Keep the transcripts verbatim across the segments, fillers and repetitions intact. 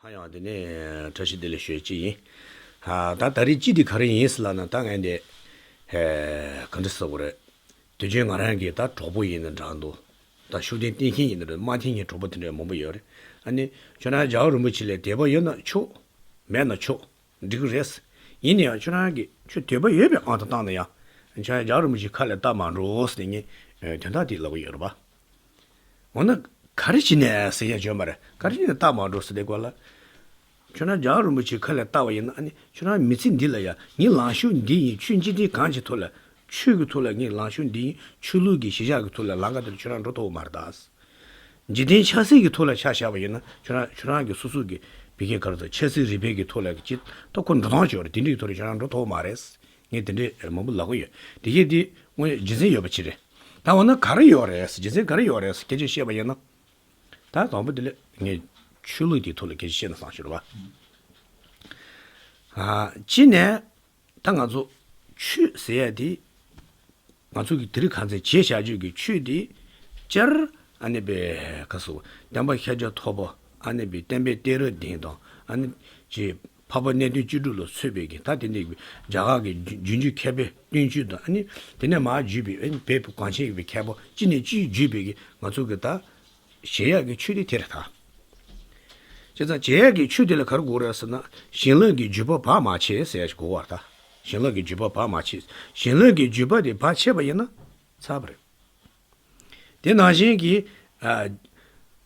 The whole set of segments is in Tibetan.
ཧ་ཡང་དེ་ནས་བཀྲ་ཤིས་བདེ་ལེགས་ཞུ་ཅི་ཡིན། ཨ་ད་ད་རེས་ཅི་དེ་ག་རེ་ཡིན་ཟེར་ལབ་ན། ད་ངས་འདི་ཨེ་ག་འདྲ་ཟེར་དགོས་རེད། དུས་རྒྱུན་ང་རང་གི་ད་གྲོགས་པོ་ཡིན་ན་འདྲ་འདུག་ད་ཤུགས་ལྡན་བསྟེན་མཁན་ཡིན་ན་འདྲ། མ་བསྟེན་མཁན་གྲོགས་པོ་དེ་འདྲ་མང་པོ་ཡོད་རེད། ཨ་ནི་ཁྱོད་རང་རྒྱལ་བ་རིན་པོ་ཆེ་ལ་དད་པ་ཡོད་ན་ཆོག་མེད་ན་ཆོག་འགྲིག་གི་རེད། ཡིན་ན་ཡང་ཁྱོད་རང་གིས་ཁྱོད་དད་པ་ཡོད་པའི་དབང་དུ་བཏང་ན་ཡང་། ཁྱོད་རང་རྒྱལ་བ་རིན་པོ་ཆེ་ཁ་ལ་བཏགས་མ་འགྲོ་ཟེར་ནས་ངས་དོན་དག་དེ་ལབ་ཀྱི་ཡོད་རེད་པ། འོ་ན་ག་རེ་བྱས་ནས་ཟེར་ཡ་བརྗོད་མ་རེད། ག་རེ་བྱས་ནས་བཏགས་མ་འགྲོ་ཟེར་དེ་སྐོར་ལ། ཁྱོད་རང་རྒྱལ་བ་རིན་པོ་ཆེའི་ཁ་ལ་བཏགས་པ་ཡིན་ན། ཨ་ནི་ཁྱོད་རང་མི་ཚེ་འདི་ལ་ཡ་ངའི་ལངས་ཕྱོགས་འདི་ཡིན། ཆོས་འཇིག་རྟེན་གང་གི་ཐོག་ལ། ཆོས་ཀྱི་ཐོག་ལ་ངའི་ལངས་ཕྱོགས་འདི་ཡིན། ཆོས་ལུགས་ཀྱི་གཞིར་བཞག་གི་ཐོག་ལ་ལམ་ཁ་དེར་ཁྱོད་རང་འགྲོ་ཐུབ་མ་རེད་ད། འཇིག་རྟེན་ཆགས་སྲེད་ཀྱི་ཐོག་ལ་ཆ་བཞག་པ་ཡིན་ན། ཁྱོད་རང་ཁྱོད་རང་གི་སོ་སོ་གི་བི་ཀའི་གར་དང་ཆབ་སྲིད་རིག་པའི་གི་ཐོག་ལ་གི་ཅི་ད་ཁོ་འགྲོ་སྟངས་ཅིག་ཡོད་རེད། དེ་འདྲའི་ཐོག་ལ་ཁྱོད་རང་འགྲོ་ཐུབ་མ་རེད། ངས་དེ་འདྲའི་མང་པོ་ལབ་ཀྱི་ཡོད། དེ་གས་དེ་དངོས་རྒྱུ་མཚན་ཡོད་པ་ཅིག་རེད། ད་འོ་ན་ག་རེ་ཡོད་རེད། རྒྱུ་མཚན་ག་རེ་ཡོད་རེད། སྐད་ཆ་བཤད་པ་ཡིན་ན། ད་དང་པོ་དེ་ལ་ངས་ཆོས་ལུགས་དེའི་ཐོག་ལ་སྐད་ཆ་བཤད་ན་བསམ་ཞུ་རེད་པ། ཨ་གཅིག་ནས་ད་ང་ཚོ་ཆོས་ཟེར་ཡ་དེ། ང་ཚོ་གི་དེ་རིང་ཁ་སང་བྱས་བཞག་རྒྱུ་གི་ཆོས་དེ་སྤྱིར། ཨ་ནི་པའི་ག་སོ་བསྟན་པ་ཤཱཀྱ་ཐུབ་པ། ཨ་ནི་པའི་བསྟན་པའི་གཏད་རབས་ལྡན་དང་། ཨ་ནི་ཅེས་འཕགས་པ་གནས་བརྟན་བཅུ་དྲུག་ལ་སོགས་པའི་གི་ད་དེ་འདྲའི་རྒྱ་གར་གི་རྒྱུན་རྒྱུན་མཁས་པའི་བསྟན་བཅོས་དང་། ཨ་ནི་དེ་ནས་མར་བརྒྱུད་པའི། ཨ་ནི་བོད་གངས་ཅན་གྱི་མཁས་པ་གཅིག་ནས་གཅིག་བརྒྱུད་པའི་གི་ང་ཚོ་གི་ད་བྱེད་ཡག་གི་ཆོས་དེ་དེ་རེད་ད། བྱས་ཙང་བྱེད་ཡག་གི་ཆོས་དེ་ལ་ག་རེ་དགོས་རེད་ཟེར་ན། བྱིན་རླབས་ཀྱི་བརྒྱུད་པ་བར་མ་ཆད་ཟེར་ཡག་ཞིག་དགོས་པ་རེད་ད། བྱིན་རླབས་ཀྱི་བརྒྱུད་པ་བར་མ་ཆད། བྱིན་རླབས་ཀྱི་བརྒྱུད་པ་དེ་བར་ཆད་པ་ཡིན་ན་ཚར་བ་རེད། དེ་ནང་བཞིན་གྱི་ཨ་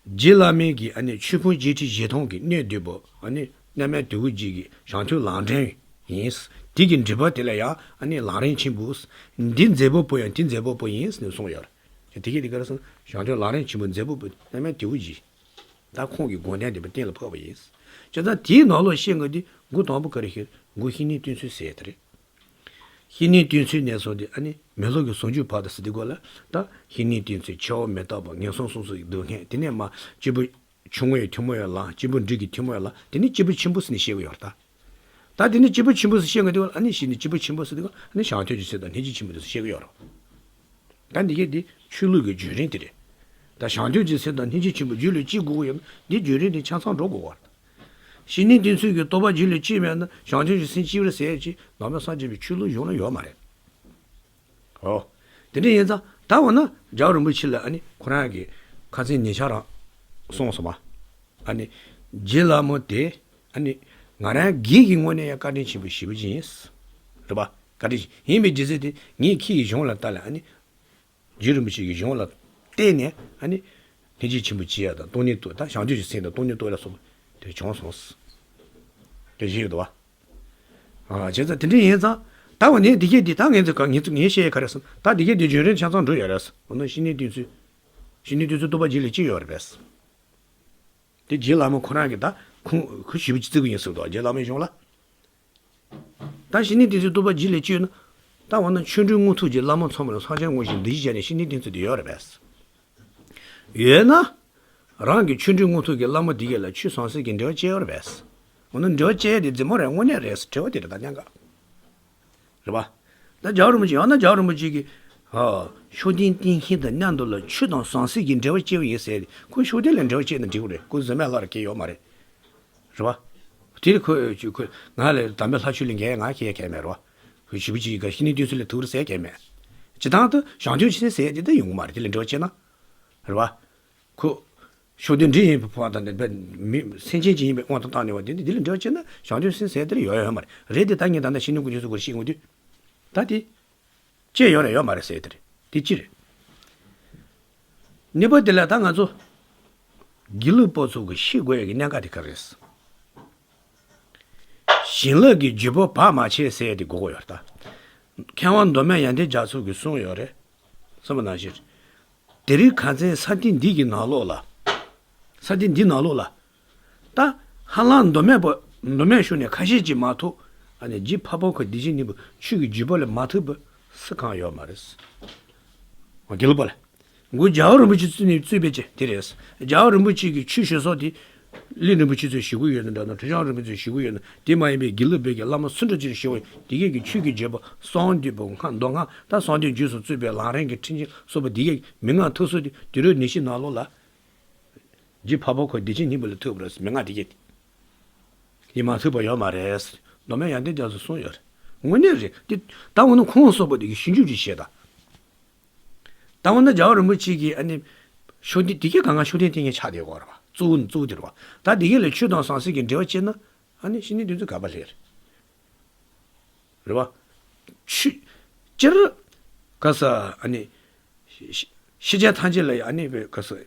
རྗེ་བླ་མའི་གི་ཨ་ནི་ཆོས་ཕུང་བརྒྱད་ཁྲི་བཞི་སྟོང་གི་གནས་བསྡུས་པ། ཨ་ནི་གནས་མལ་དུས་འཁོར་བརྒྱད་ཀྱི་བྱང་ཐོས་ལམ་འདྲེན་ཡིན། དེ་གི་འགྲེལ་པ་དེ་ལ་ཡང་ཨ་ནི་ལམ་རིམ་ཆེན་པོ། འདི་མཛད་པ་པོ་ཡང་དེ་མཛད་པ་པོ་ཡིན་ཟེར་ནས་གསུངས་ཡོད་རེད། དེ་གི་དེ་ག་རེ་ཟེར་ན། བྱང་ཐོས་ལམ་རིམ་ཆེན་པོ་མཛད་པ་པོ་གནས་མལ་དུས་འཁོར་བརྒྱད། ད་ཁོང་གི་དགོངས་དོན་དེ་བ་གཏན་ལ་ཕབ་པ་ཡིན། བྱས་ཙང་དེའི་ནང་ལོགས་བཤད་དགོས་དེ། འགོ་དང་པོ་ག་རེ་ཞིག་འགོ་བཤེས་གཉེན་བསྟེན་ཚུལ་ཟེར་ཡ་དེ་རེད། བཤེས་གཉེན་བསྟེན་ཚུལ་ནས་བཟུང་སྟེ། ཨ་ནི་མི་ལོ་གི་ཟུང་འཇུག་བར་དུ་ཟེར་དེ་སྐོར་ལ། ད་བཤེས་གཉེན་བསྟེན་ཚུལ། འཆི་བ་མི་རྟག་པ། ངན་སོང་གསུམ་སོགས་ཀྱི་སྡུག་བསྔལ། དེ་ནས་མར་སྐྱེས་བུ་ཆུང་ངུའི་ཐུན་མོང་བའི་ལམ། སྐྱེས་བུ་འབྲིང་གི་ཐུན་མོང་བའི་ལམ། དེ་ནི་སྐྱེས་བུ་ཆེན་པོ་ཟེར་ནས་བཤད་ཀྱི་ཡོད་རེད་ད། ད་དེ་ནི་སྐྱེས་བུ་ཆེན་པོ་ཟེར་བཤད་དགོས་དེ་བ། ཨ་ནི་གཞི་ནས་སྐྱེས་བུ་ཆེན་པོ་ཟེར་དེ་བ། ཨ་ནི་བྱང་ཐོས་ཀྱི་སེམས་དང་སྙིང་རྗེ་ཆེན་པོ་དེ་ཚོ་བཤད་ཀྱི་ཡོད་རེད། ད་འདི་གས་འདི་ཆོས་ལུགས་ཀྱི་བརྒྱུད་རིམ་དེ་རེད། ད་བྱང་ཐོས་ཀྱི་སེམས་དང་སྙིང་རྗེ་ཆེན་པོ་རྒྱུད་ལ་སྐྱེ་དགོས་ཀྱི་ཡོད་ན། འདི་བརྒྱུད་རིམ་དེ་ཆ་ཚང་འགྲོ་དགོས་པ་རེད། བཤེས་གཉེན་བསྟེན་ཚུལ་གྱི་རྟོགས་པ་རྒྱུད་ལ་སྐྱེས་མེད་ན། བྱང་ཐོས་ཀྱི་སེམས་སྐྱེ་བར་ཟེར་ཡ་ཅིག་ནང་པ་སངས་རྒྱས་པའི་ཆོས་ལུགས་གཞུང་ལ་ཡོད་མ་རེད། ཨོ། དེ་འདྲ་ཡིན་ཙང་ད་འོ་ན་རྒྱལ་བ་རིན་པོ་ཆེ་ལ། ཨ་ནི་ཁོ་རང་གི་ཁ་སང་ཉེ་ཆར་རང་གསུངས་སོང་བ། ཨ་ནི་རྗེ་ལྷ་མོ་དེ། ཨ་ནི་ང་རང་སྒེར་གྱི་ངོས་ནས་ཡང་བཀའ་དྲིན་ཆེན་པོ་ཞེ་པོ་ཅིག་ཡིན། རེད་པ། བཀའ་དྲིན་ཡིན་པའི་རྒྱུ་མཚན་དེ། ངས་ཁྱེད་ཀྱི་གཞུང་ལ་ལྟ་ལ། ཨ་ནི་རྗེ་རིན་པོ་ཆེ་གི་གཞུང་ལ་བལྟས་ནས། ཨ་ནི་སྙིང་རྗེ་ཆེན་པོ་སྐྱེ་ཡ་དང་། སྟོང་ཉིད་རྟོགས། ད་བྱང་ཆུབ་ཀྱི་སེམས་དང་སྟོང་ཉིད་རྟོགས་ལ་སོགས་པ་དེ་བྱུང་སོང་། དེ་བཞིན་ཡོད་དོ་བ། ཨ། བྱས་ཙང་དེ་འདྲ་ཡིན་ཙང་། ད་འོ་ནས་འདི་གས་འདི་ད་ངས་ཚོ་ག་ངས་ཚོ་ངས་བཤད་ཡ་ག་རེ་ཟེར་ན། ད་འདི་གས་འདི་བརྒྱུད་རིམ་ཆ་ཚང་འགྲོ་ཡོད་རེད། འོ་ན་བཤེས་གཉེན་བསྟེན་ཚུལ། བཤེས་གཉེན་བསྟེན་ཚུལ་རྟོགས་པ་རྒྱུད་ལ་སྐྱེས་ཡོད་རེད་པས། དེ་རྗེ་བླ་མ་ཁོ་རང་གིས་ད་ཁུངས་ཁུངས་ཞེ་པོ་ཅིག་བརྩི་གི་ཡིན་ཟེར་འདུག་རྗེ་བླ་མའི་གཞུང་ལ། ད་བཤེས་གཉེན་བསྟེན་ཚུལ་རྟོགས་པ་རྒྱུད་ལ་སྐྱེས་ན། ད་འོ་ན་ཆོ་འཕྲུལ་དངོས་ཐོབ་ཀྱི་བླ་མ་ཚང་མ་ལ་སངས་རྒྱས་དངོས་གཞི་འདི་ཞིག་བྱས་ནས་བཤེས་གཉེན་བསྟེན་ཚུལ་དེ་ཡོད་རེད་པས། ཡོད་ན། རང་གི་ཆོ་འཕྲུལ་དངོས་ཐོབ་ཀྱི་བླ་མ་འདི་གས་ལ་ཆོས་ཟང་ཟིང་གི་འབྲེལ་བ་བཅད་ཡོད་རེད་པས། འོ་ན་འབྲེལ་བ་བཅད་ཡ་དེ་རྫུན་མ་རེད། དངོས་གནས་རེད་ཟེར་དྲི་བ་དེ་རེད་ད་སྙམ་ག། རེད་པ། ད་རྒྱལ་བ་རིན་པོ་ཆེ། ཡང་ན་རྒྱལ་བ་རིན་པོ་ཆེ་གིས། ཨ། ཤུགས་ལྡན་བསྟེན་མཁན་དང་མཉམ་དུ་ལ་ཆོས་དང་ཟང་ཟིང་གི་འབྲེལ་བ་བཅད་པ་ཡིན་ཟེར་ཏེ། ཁོ་ཤུགས་ལྡན་ལ་འབྲེལ་བ་བཅད་ན་འགྲིག་གི་རེད། ཁོ་བཟོད་མེད་ལྷ་རུ་སྐྱེས་ཡོད་མ་རེད། རེད་པ། དེ་ཁོ་ཁོ་ང་ལ་དམ་པའི་ལྷ་ཆོས་ལ་འགལ་ང་ཁྱེད་ཡ་གལ་མེད་རེད་པ། ཁོ་ཞེ་པོ་ཅིག་ག་བཤེས་གཉེན་བསྟེན་ཚུལ་ལ་ཐུག་རེད་ཟེར་གལ་མེད། སྤྱིར་བཏང་དུ་བྱང་ཆུབ་ཆེན་ཟེར་ཡ་དེ་ད་ཡོང་གི་མ་རེད། དེ་ལ་འབྲེལ་བ་བཅད་ན། རེད་པ། ཁོ་ཤུགས་ལྡན་འདྲེ་ཡིན་པའི་ཕོ་བ་དང་། མི་སེམས་ཅན་ཅིག་ཡིན་པའི་དབང་དུ་བཏང་ནས་པ། དེ་འདི་ལ་འབྲེལ་བ་བཅད་ན་བྱང་ཆུབ་སེམས་ཟེར་དེར་ཡོད་ཡོད་མ་རེད། རེད་དེ་ད་ངས་ད་ལྟ་བཤེས་གཉེན་ཀུན་སྤྱོད་སོགས་ཀྱི་ཤེས་དགོས་དུས། ད་དེ་བཅད་ཡོད་རེད་ཡོད་མ་རེད་ཟེར་དེ་རེད། དེ་ཅི་རེད། གཉིས་པ་དེ་ལ་ད་ང་ཚོ་དགེ་ལུགས་པ་ཚོ་གི་ཤེས་དགོས་ཡ་གི་གནད་འགག་དེ་ག་རེ་རེད། བྱིན་རླབས་ཀྱི་བརྒྱུད་པ་བར་མ་ཆད་ཟེར་ཡ་དེ་དགོས་ཀྱི་ཡོད་རེད་ད། མཁས་དབང་མདོ་སྨད་ཡོན་ཏན་རྒྱ་མཚོ་གིས་གསུངས་ཡོད་རེད། གསུངས་པ་ནང་བཞིན། དེ་རིང་ཁ་སང་ས་སྟེང་འདི་གི་ནང་ལོགས་ལ། ས་སྟེང་འདི་ནང་ལོགས་ལ། ད་ཧ་ལམ་མདོ་སྨད་པ། མདོ་སྨད་ཕྱོགས་ནས་ཁ་ཤས་ཅིག་མ་གཏོགས། ཨ་ནི་རྗེ་འཕགས་པ་ཁོ་བདེ་ཆེན་སྙིང་པོ་ཆོས་ཀྱི་བརྒྱུད་པ་ལ་མ་ཐུག་པ་སུ་གང་ཡོད་མ་རེད། འོ། དགེ་ལུགས་པ་ལ། འགོ་རྒྱལ་བ་རིན་པོ་ཆེ་བཙུགས་ནས་བཙུགས་པའི་ཆེད་དེ་རེད། རྒྱལ་བ་རིན་པོ་ཆེ་གིས་ཆོས་ཞུ་ས་དེ། གླིང་རིན་པོ་ཆེ་ཚོས་ཞུ་གི་ཡོད་ན་འདྲ་ན། ཁྲི་བྱང་རིན་པོ་ཆེས་ཞུ་གི་ཡོད་ན། དེ་མ་ཡིན་པའི་དགེ་ལུགས་པའི་གི་བླ་མ་སུ་འདྲ་ཅིག་ཞུ་བ་ཡིན། དེ་གས་ཀྱི་ཆོས་ཀྱི་བརྒྱུད་པ་གསང་འདུས་པ་སྔགས་མདོ་སྔགས། ད་གསང་འདུས་རྗེས་སུ་བཙུན་པའི་ལམ་རིམ་གྱི་ཁྲིད་ཆེན་སོགས་པ་དེ་གས་མན་ངག་ཐུག་ས་དེ། དུས་རབས་ཉི་ཤུའི་ནང་ལོགས་ལ། རྗེ་འཕགས་པ་ཁོ་བདེ་ཆེན་སྙིང་པོ་ལ་ཐུག་པ་རེད། མན་ངག་དེ་གས་དེ། དེ་མ་ཐུབ་པ་ཡོད་མ་རེད། མདོ་སྨད་ཡར་ལྡན་རྒྱ་མཚོས་གསུངས་ཡོད་རེད། དངོས་གནས་རེད། དེ་ད་འོ་ན་ཁོང་གསུངས་པ་དེ་གི་ཞིབ་འཇུག་ཅིག་བྱེད་དང་། ད་འོ་ན་རྒྱལ་བ་རིན་པོ་ཆེ་གིས་ཨ་ནི་ཤུགས་ལྡན་དེ་གས་གང་ག་ཤུགས་ལྡན་བསྟེན་མཁན་ཆགས་བསྡད་ཡོད་རེད་བ། གཙོ་བོ་ནི་གཙོ་བོ་དེ་རེད་བ། ད་དེ་གས་ལ་ཆོས་དང་ཟང་ཟིང་གི་འབྲེལ་བ་བཅད་ན་ཨ་ནི་བཤེས་གཉེན་འདི་ཚོ་དགག་པ་སླེབས་རེད། རེད་བ། ཆོས། སྤྱིར། ག་ས་ཨ་ནི། ཤེས་བྱ་ཐམས་ཅད་ལ་ཡང་ཨ་ནི་བས་ག་ས།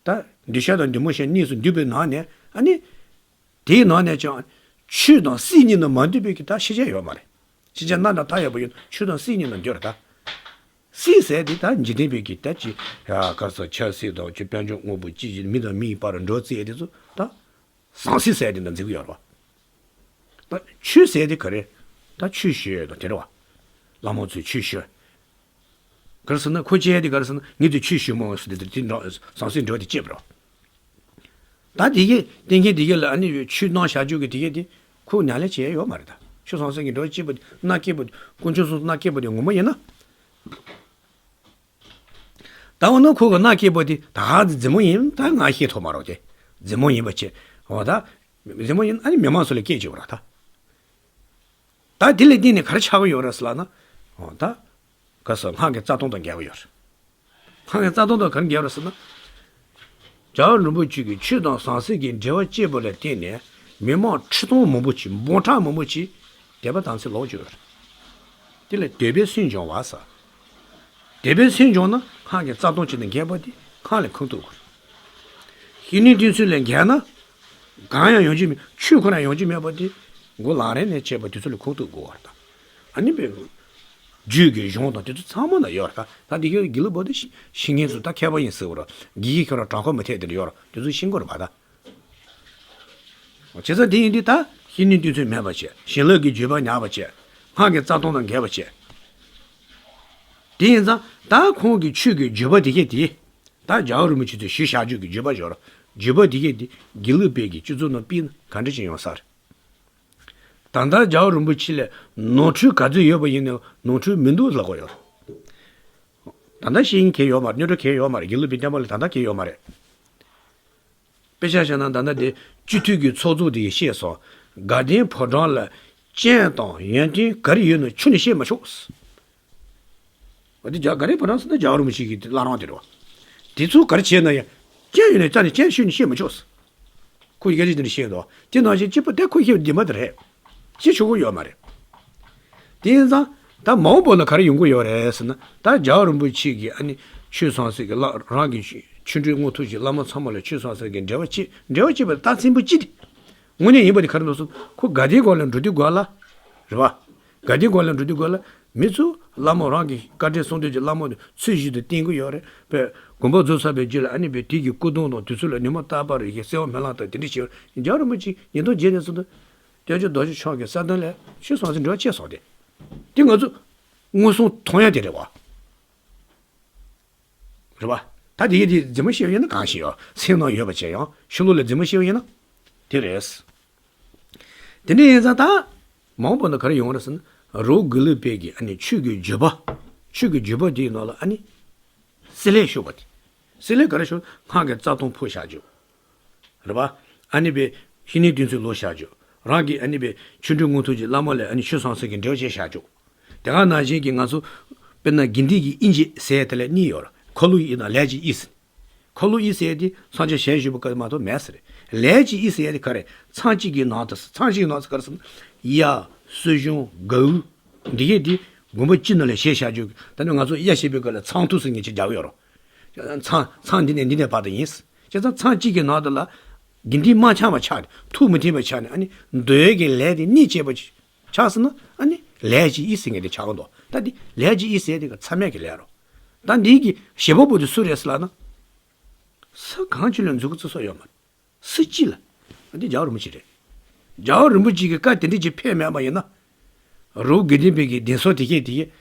ད་འདུས་བྱས་དང་འདུས་མ་བྱས་གཉིས་སུ་འདུས་པའི་ནང་ནས་ཨ་ནི། དེའི་ནང་ནས་ཀྱང་ཆོས་དང་སྲིད་གཉིས་ནང་མ་འདུས་པའི་གི་ད་ཤེས་བྱ་ཡོད་མ་རེད། ཤེས་བྱ་རྣམ་དག་མཐའ་ཡས་པ་ཡོད་ན་ཆོས་དང་སྲིད་གཉིས་ནང་འདུས་རེད་ད། སྲིད་ཟེར་དེ་ད་འཇིག་རྟེན་པའི་གི་ད་ཅི། ཡ་ག་ས་ཆབ་སྲིད་དང་ཅི་དཔལ་འབྱོར་དངོས་པོ་ཅི་ཅི་མི་དང་མི་ཡི་བར་འགྲོ་རྩིས་དེ་ཚོ་ད། ཟང་ཟིང་ཟེར་དེ་འདྲ་འཛིན་གྱི་ཡོད་རེད་བ། ད་ཆོས་ཟེར་དེ་ག་རེ། ད་ཆོས་ཞུ་ཡས་དང་དེ་རེད་བ། བླ་མ་ཚོས་ཆོས་ཞུ། ག་རེ་ཟེར་ན་ཁོ་བྱས་དེ་ག་རེ་ཟེར་ན་ངས་དེ་ཆོས་ཞུ་མོ་ཟེར་དེ་དེ་འདྲ་ཟང་ཟིང་འདྲ་བ་དེ་བྱེད་པ་རེད་བ། ད་དེ་གས་བསྟེན་མཁན་དེ་གས་ལ་ཨ་ནི་ཆོས་གནང་བྱ་རྒྱུ་གི་དེ་གས་དེ་ཁོ་ཉམས་ལེན་བྱེད་ཡས་ཡོད་མ་རེད་ད། ཆོས་ཟང་ཟིང་གི་འདྲ་བ་བྱེད་པ་དེ་མནའ་སྐྱེལ་པ་དེ་དཀོན་མཆོག་གསུམ་མནའ་སྐྱེལ་པ་དེ་ངོ་མ་ཡིན་ན། ད་འོ་ན་ཁོ་གི་མནའ་སྐྱེལ་པོ་དེ་ད་ག་ཟེ་རྫི་མོ་ཡིན་ད་ང་ཤེས་ཐུབ་མ་རེད་དེ། རྫི་མོ་ཡིན་པ་བྱས། འོ་ད། རྫི་མོ་ཡིན་ཨ་ནི་མི་མང་ཚོ་ལ་སྐད་ཅིག་བོར་ད། ད་དེ་ལས་བརྟེན་ནས་ག་རེ་ཆགས་ཀྱི་ཡོད་རེད་ཟེར་ལབ་ན། འོ་ད། ག་ཟེ་སྔགས་ཀྱི་རྩ་ལྟུང་དང་འགལ་གྱི་ཡོད་རེད། སྔགས་ཀྱི་རྩ་ལྟུང་དང་ག་རེ་འགལ་རེད་ཟེར་ན། རྒྱལ་བ་རིན་པོ་ཆེ་གིས་ཆོས་དང་ཟང་ཟིང་གི་འབྲེལ་བ་བཅད་པ་ལ་བརྟེན་ནས་མི་མང་ཁྲི་སྟོང་མང་པོ་ཅིག་འབུམ་ཕྲག་མང་པོ་ཅིག་དད་པ་དམ་ཚིག་ལོག་བཅུག་ཡོད་རེད། དེ་ལ་འདོད་པའི་སེམས་སྦྱོང་བ་ཟེར། འདོད་པའི་སེམས་སྦྱོང་ན་སྔགས་ཀྱི་རྩ་ལྟུང་བཅད་ནས་འགལ་བ་དེ་སྔགས་ལ་ཁུངས་གཏུག་དགོས་རེད། བཤེས་གཉེན་བསྟེན་ཚུལ་ལ་འགལ་ན། གང་ཡང་ཡོང་རྒྱུ་མེད། ཆོས་ཁོ་ན་ཡོང་རྒྱུ་མེད་པ་དེ། མགོ་ལག་རིང་ནས་བྱས་པ་དེ་ཚོ་ལ་ཁུངས་གཏུག་དགོས་པ་དང་། ཨ་ནི་བས། རྒྱུད་ཀྱི་གཞུང་དང་དེ་ཚོ་ཚང་མ་ན་ཡོད་རེད་ད། ད་འདི་གའི་དགེ་ལུགས་པ་དེ་ཤེས་མཁན་ཚོ་ད་མཁས་པ་ཡིན་ཟེར་བ་རེད། དགེ་རྒན་ཁྱོད་རང་དྲང་ཁོ་མི་ཐེག་དེ་འདྲ་ཡོད་རེད། དེ་ཚོ་ཤེས་དགོས་རེད་པ་ད། བྱས་ཙང་དེ་ཡིན་དུས་ད་བཤེས་གཉེན་བསྟེན་ཚུལ་མེད་པ་བྱས། བྱིན་རླབས་ཀྱི་བརྒྱུད་པ་ཉར་བ་བྱས། སྔགས་ཀྱི་རྩ་ལྟུང་དང་འགལ་བ་བྱས། དེ་ཡིན་ཙང་ད་ཁོང་གི་ཆོས་ཀྱི་བརྒྱུད་པ་དེ་གས་དེ། ད་རྒྱལ་བ་རིན་པོ་ཆེ་ཚོས་ཞུས་བཞག་རྒྱུ་གི་བརྒྱུད་པ་ཞོར། བརྒྱུད་པ་དེ་གས་དེ་དགེ་ལུགས་པའི་གི་སྤྱི་ཚོགས་ནང་སྤེལ་ན་ག་འདྲ་ཅིག་ཡོང་ས་རེད། ད་ལྟ་རྒྱལ་བ་རིན་པོ་ཆེ་ལ་ནོར་འཁྲུལ་ག་ཚོད་ཡོད་པ་ཡིན་ནའང་ནོར་འཁྲུལ་མི་འདུག་ལབ་དགོས་ཡོད་རེད། ད་ལྟ་བཤད་མཁན་གང་ཡང་ཡོད་མ་རེད། རྙོག་དྲ་གང་ཡང་ཡོད་མ་རེད། དགེ་ལུགས་པའི་བསྟན་པ་ལ་ད་ལྟ་གང་ཡང་ཡོད་མ་རེད། དཔེ་ཆ་བཞག་ན་ད་ལྟ་དེ་སྤྱི་འཐུས་ཀྱི་ཚོགས་གཙོ་དེ་ཡིས་བཤད་སོང་། དགའ་ལྡན་ཕོ་བྲང་ལ་སྤྱན་དང་ཡོན་ཏན་ག་རེ་ཡོད་ན་ཁྱོན་ནས་བཤད་མི་ཆོག། འོ་དེ་རྒྱ་དགའ་ལྡན་ཕོ་བྲང་ཟེར་ན་རྒྱལ་བ་རིན་པོ་ཆེ་གི་བླ་བྲང་དེ་རེད་བ། དེ་ཚོ་ག་རེ་བྱས་ན་ཡང་སྤྱན་ཡོད་ནས་རྩ་ནས་སྤྱན་ཤོད་ནས་བཤད་མི་ཆོག། ཁོ་ཡི་གེ་ཅིག་དེ་འདྲ་བཤད་འདུག། དེ་ནང་བཞིན་སྐྱིད་པོ་དེ་ཁོ་ཤེས་བདེན་པ་དེ་རེད། ཤེས་ཆོག་གི་ཡོད་མ་རེད། དེ་ཡིན་ཙང་ད་མ་འོངས་པ་ན་ག་རེ་ཡོང་གི་ཡོད་རེད་ཟེར་ན། ད་རྒྱལ་བ་རིན་པོ་ཆེ་གིས་ཨ་ནི་ཆོས་ཟང་ཟིང་གི་བླ་རང་གི་ཆོ་འཕྲུལ་དངོས་ཐོབ་ཀྱི་བླ་མ་ཚང་མ་ལ་ཆོས་ཟང་ཟིང་གི་འབྲེལ་བ་བཅད། འབྲེལ་བ་བཅད་པ་རྟགས་མཚན་པོ་ཅི་སྟེ། དངོས་གནས་ཡིན་པ་དེ་ག་རེ་འདུག་ཟེར་ན་ཁོ་དགའ་ལྡན་སྒོ་ལ་འགྲོ་དུས་སྒོ་ལ། རེད་བ། དགའ་ལྡན་སྒོ་ལ་འགྲོ་དུས་སྒོ་ལ་མི་ཚོ་བླ་མ་རང་གི་བཀའ་དྲིན་གསུང་འདོད་ཀྱི་བླ་མ་དེ་ཚུལ་བཞིན་དུ་བསྟེན་གི་ཡོད་རེད་པས། དགོངས་པ་རྫོགས་ཚར་བའི་རྗེས་ལ་ཨ་ནི་པའི་དེ་གི་སྐུ་གདུང་དང་དེ་ཚོ་ལ་ཉི་མ་རྟག་པར་རེ་གི་གསོལ་བ་སྨོན་ལམ་དང་དེ་འདྲ་བྱས། རྒྱལ་བ་རིན་པོ་ཆེ་ཉིས་སྟོང་བརྒྱད་ནས་བཟུང་སྟེ། སྐྱབས་རྗེ་རྡོ་རྗེ་འཆང་གི་གསལ་སྟོན་ལས་ཆོས་ཟང་ཟིང་འབྲེལ་བ་བཅད་སོང་སྟེ། དེ་ང་ཚོ་མངོན་སུམ་མཐོང་ཡ་དེ་རེད་བ། རེད་བ། ད་དེ་གི་དེ་རྫུན་མ་བཤད་པ་ཡིན་ན་གང་ཞིག་ཡོད། སེམས་ནང་ཡོད་པ་བྱས་ཡང་ཕྱི་ལོགས་ལ་རྫུན་མ་བཤད་པ་ཡིན་ན། དེ་རེད། དེ་འདྲ་ཡིན་ཙང་ད། མ་འོངས་པ་ན་ག་རེ་ཡོང་རེད་ཟེར་ན། རི་བོ་དགེ་ལུགས་པའི་གི་ཨ་ནི་ཆོས་ཀྱི་བརྒྱུད་པ། ཆོས་ཀྱི་བརྒྱུད་པ་དེའི་ནང་ལ་ཨ་ནི། བསྲེ་ལྷད་ཤོར་བ་དེ། བསྲེ་ལྷད་ག་རེ་ཤོར། སྔགས་ཀྱི་རྩ་ལྟུང་ཕོག་བཞག་རྒྱུ། རེད་པ། ཨ་ནི་པའི་བཤེས་གཉེན་བསྟེན་ཚུལ་ལོག་བཞག་རྒྱུ། རང་གི་ཨ་ནི་པའི་ཆོ་འཕྲུལ་དངོས་ཐོབ་ཀྱི་བླ་མ་ལ་ཨ་ནི་ཆོས་ཟང་ཟིང་གི་འབྲེལ་བ་བཅད་བཞག་རྒྱུ། དེ་ག་ནང་བཞིན་གྱི་ང་ཚོ། དཔེར་ན་དགེ་འདུན་གྱི་དབྱེ་འབྱེད་ཟེར་ཡ་དེ་ལ་གཉིས་ཡོད་རེད། འཁོར་ལོ་དབྱེ་དང་ལས་ཀྱི་དབྱེ་ཟེར། འཁོར་ལོ་དབྱེ་ཟེར་ཡ་དེ་སངས་རྒྱས་ཞལ་བཞུགས་པའི་སྐབས་མ་གཏོགས་མེད་ཟེར། ལས་ཀྱི་དབྱེ་ཟེར་ཡ་དེ་ག་རེ། མཚམས་གཅིག་གི་ནང་དུ། མཚམས་གཅིག་གི་ནང་དུ་ག་རེ་ཟེར་ན། གཡའ། སྲིད་གཞུང་། གའུ། འདི་གས་དེ་དགོན་པ་སྤྱི་ནང་ལ་བྱས་བཞག་རྒྱུ། ད་ནི་ང་ཚོ་གཡའ་བྱེད་པའི་སྐབས་ལ་མཚམས་ཐོ་ཟེར་མཁན་ཅིག་རྒྱག་གི་ཡོད་རེད། མཚམས། མཚམས་འདི་ནས་འདི་ནས་བར་དུ་ཡིན། བྱས་ཙང་མཚམས་གཅིག་གི་ནང་དུ་ལ་དགེ་འདུན་མ་འཆམ་པ་ཆགས་ནས། ཐུགས་མི་མཐུན་པ་ཆགས་ནས། ཨ་ནི་འདོད་ཡས་ཀྱི་ལས་དེ་གཉིས་བྱས་པ་ཆགས་སོང་ན། ཨ་ནི་ལས་ཀྱི་དབྱེ་ཟེར་མཁན་དེ་ཆགས་ཀྱི་འདུག། ད་འདི་ལས་ཀྱི་དབྱེ་ཟེར་དེ་ག་མཚམས་མེད་ཀྱི་ལས་རེད། ད་འདི་གི་བྱེད་པ་པོ་དེ་སུ་རེད་ཟེར་ལབ་ན། ས་གང་ཅི་ལ་མཛུབ་གུ་བཙུགས་ས་ཡོད་མ་རེད། སུ་གཅིག་ལ། ཨ་འདི་རྒྱལ་བ་རིན་པོ་ཆེ་རེད། རྒྱལ་བ་རིན་པོ་ཆེ་གི་བཀའ་དེ་འདྲ་ཅིག་ཕེབས་མེད་པ་ཡིན་ན། རི་བོ་དགེ་ལྡན་པའི་གི་གདན་ས་དེ་གས་དེ་གས།